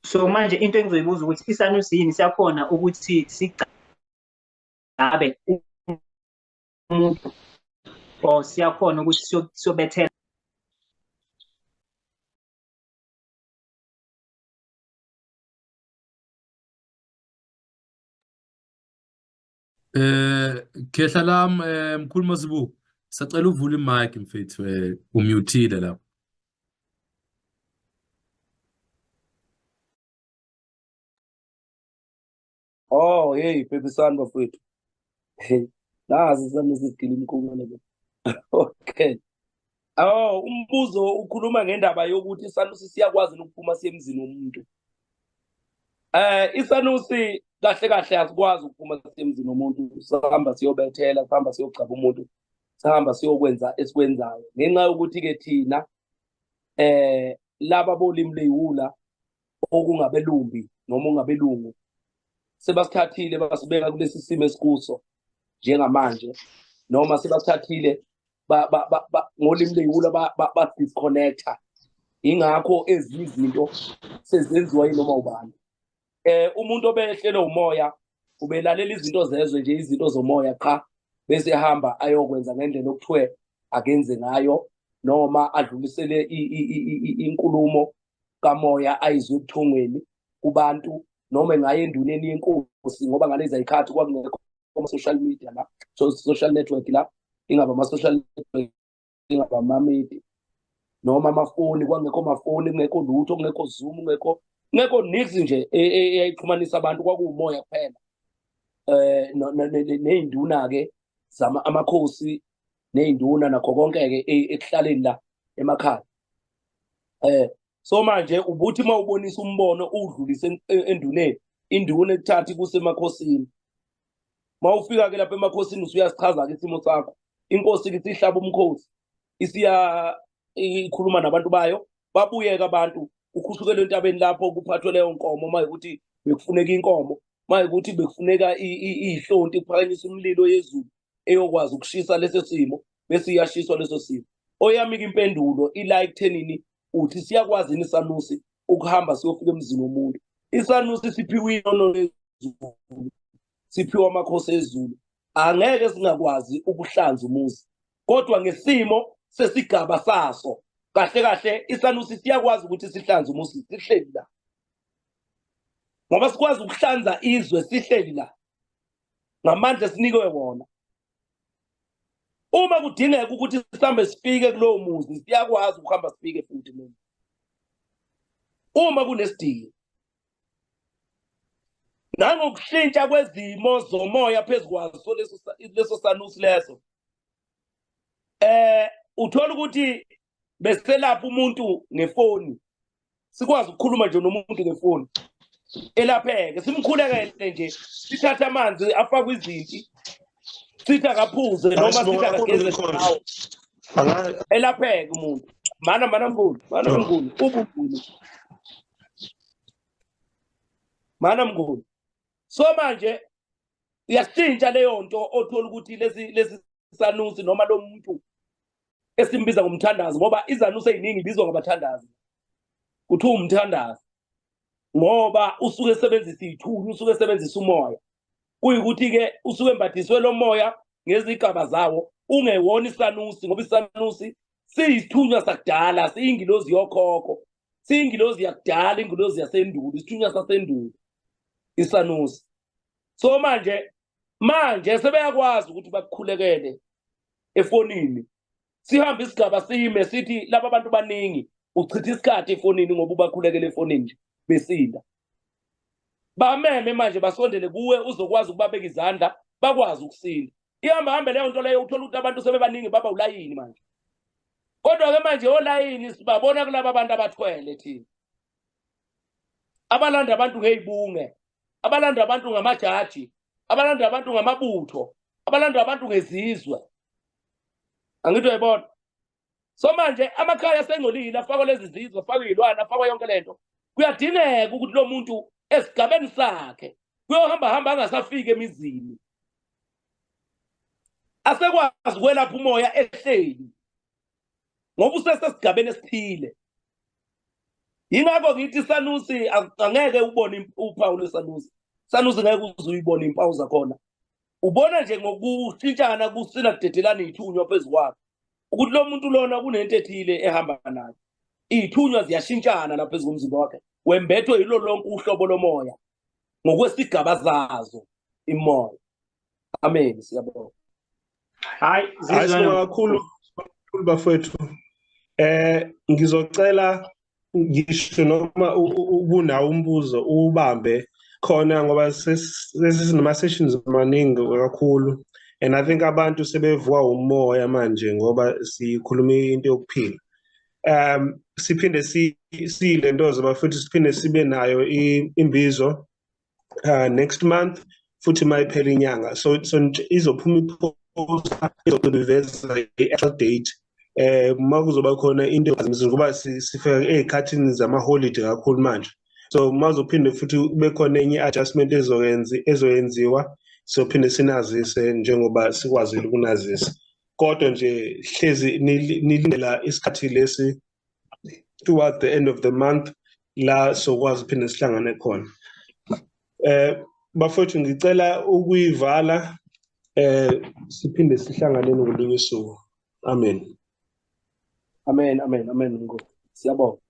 So manje into engizoyibuza ukuthi isanusi yini siyakhona ukuthi sigcabe umuntu, or siyakhona ukuthi siyobethela? Khehla lami, mkhulu Mazibuko, sacela uvule imic mfethu, umutile lapho. Oh, hey, phephisani bafowethu. Hey, nazi sami sisigila imikhuba le. Okay. Oh, umbuzo ukhuluma ngendaba yokuthi isanusi siyakwazi ukuphuma siye emzini womuntu. Isanusi kahle kahle asikwazi ukuphuma siye emzini womuntu, sihamba siyobethela, sihamba siyogcaba umuntu, sihamba siyokwenza esikwenzayo. Ngenxa yokuthi ke thina laba bolimi leyiwula okungabelumbi noma ongabelungu sebasithathile basibeka kulesi simo esikuso njengamanje, noma sebasithathile ngolimi leyiwula ba disconnecta. Ingakho ezinye izinto sezenziwa yinoma ubani. Umuntu obehlelwe umoya ubelalela izinto zezwe nje, izinto zomoya qha, bese ehamba ayokwenza ngendlela okuthiwe akenze ngayo, noma adlulisele inkulumo kamoya ayizwe ebuthongweni kubantu, noma engaye enduneni yenkosi, ngoba ngalezi ayikhathi kwakungekho ama-social media la, social network la, ingaba ama-social network, ingaba ama-media. Noma amafoni, kwangekho mafoni, kungekho lutho, kungekho Zoom, kungekho nix nje eyayixhumanisa abantu, kwakuwumoya kuphela. Ney'nduna-ke amakhosi ney'nduna nakho konke-ke ekuhlaleni la emakhaya. So manje ubuthi uma ubonisa umbono uwudlulise enduneni, induna ekuthatha kusemakhosini. Uma ufika-ke lapha emakhosini usuyasichaza-ke isimo sakho. Inkosi-ke isihlaba umkhosi, isiya ikhuluma nabantu bayo, babuyeke abantu, kukhushukelwe entabeni lapho kuphathwe leyo nkomo. Uma ukuthi bekufuneka inkomo, uma ukuthi bekufuneka ihlonti, kuphakanyiswa umlilo yezulu eyokwazi ukushisa leso simo, bese iyashiswa leso simo. Oyami-ke impendulo ila ekuthenini uthi siyakwazi yini isanusi ukuhamba siyofika emzini womuntu. Isanusi siphiwe inono lezulu, siphiwe amakhosi ezulu, angeke singakwazi ukuhlanza umuzi, kodwa ngesimo sesigaba saso. Kahle kahle isanusi siyakwazi ukuthi sihlanze umuzi sihleli la, ngoba sikwazi ukuhlanza izwe sihleli la ngamandla esinikwe wona. Uma kudingeka ukuthi sihambe sifike kulowo muzi, siyakwazi ukuhamba sifike futhi noma uma kunesidingo. Nangokushintsha kwezimo zomoya phezu kwaso leso sanusi leso, uthola ukuthi beselapha umuntu ngefoni, sikwazi ukukhuluma nje nomuntu ngefoni elapheke, simkhulekele nje, sithathe amanzi afakwe izinti, sithi akaphuze noma sithi akageze ngawo, elapheke umuntu. Mana mana mkhulu, mana mkhulu, ubumkhulu, mana mkhulu. So manje iyashintsha leyo nto, othola ukuthi lesi sanusi noma lo muntu esimbiza ngomthandazo, ngoba izanusi eziningi ibizwa ngabathandazi, kuthiwa umthandazo ngoba usuke esebenzisa iy'thunywa, usuke esebenzisa umoya. Kuyikuthi-ke usuke embathiswe lo moya ngezigaba zawo, ungewona isanusi, ngoba isanusi siyisithunywa sakudala, siyingilozi yokhokho, siyingilozi yakudala, ingilozi yasendulo, isithunywa sasendulo isanusi. So manje sebeyakwazi ukuthi bakukhulekele efonini, sihambe isigaba sime sithi laba bantu baningi, uchitha isikhathi efonini ngoba ubakhulekele efonini nje besinda. Bameme manje basondele kuwe, uzokwazi ukubabeka izandla bakwazi ukusinda. Ihamba hambe leyo nto leyo, uthola ukuthi abantu sebebaningi baba ulayini manje. Kodwa-ke manje olayini sibabona kulaba bantu abathwele thina, abalanda abantu ngey'bunge, abalanda abantu ngamajaji, abalanda abantu ngamabutho, abalanda abantu ngezizwe. Angithi uyayibona? So manje amakhaya asengcolile, afakwa lezi zizwe, afakwa iy'lwane, afakwa yonke lento. Kuyadingeka ukuthi lo muntu esigabeni sakhe kuyohamba hamba angasafiki emizini, asekwazi ukwelapha umoya ehleli, ngoba usesesigabeni esithile. Yingakho ngithi isanusi angeke ubone uphawu lwesanusi, isanusi ngeke uze uyibone impawu zakhona, ubona nje ngokushintshana kusina kudedelana iy'thunywa phezu kwakhe ukuthi lo muntu lona kunento ethile ehamba nayo. Iy'thunywa ziyashintshana lapha phezu komzimba wakhe, wembethwe yilo lonke uhlobo lomoya ngokwesigaba zazo imoya. Amen, siyabonga. Hayi, sibonga kakhulu kakhulu bafowethu. Ngizocela ngisho noma ubunawo umbuzo uwubambe khona, ngoba sesinama sessions amaningi kakhulu, and I think abantu sebevuka umoya manje ngoba sikhuluma into yokuphila. Siphinde silentozo bafethu, siphinde sibe nayo imbizo next month futhi mayiphela inyanga. So izophuma i-poster izobe iveza i-actual date uma kuzoba khona into, ngoba sifika ey'khathini zama-holiday kakhulu manje. So uma kuzophinde futhi kube khona enye i-adjustment ezoyenziwa, sizophinde sinazise njengoba sikwazile ukunazisa. Kodwa nje hlezi nilindela isikhathi lesi towards the end of the month la sokwazi ukuphinde sihlangane khona. Bafowethu, ngicela ukuyivala, siphinde sihlangane ngolunye usuku. Amen. Amen, amen, amen. Siyabonga.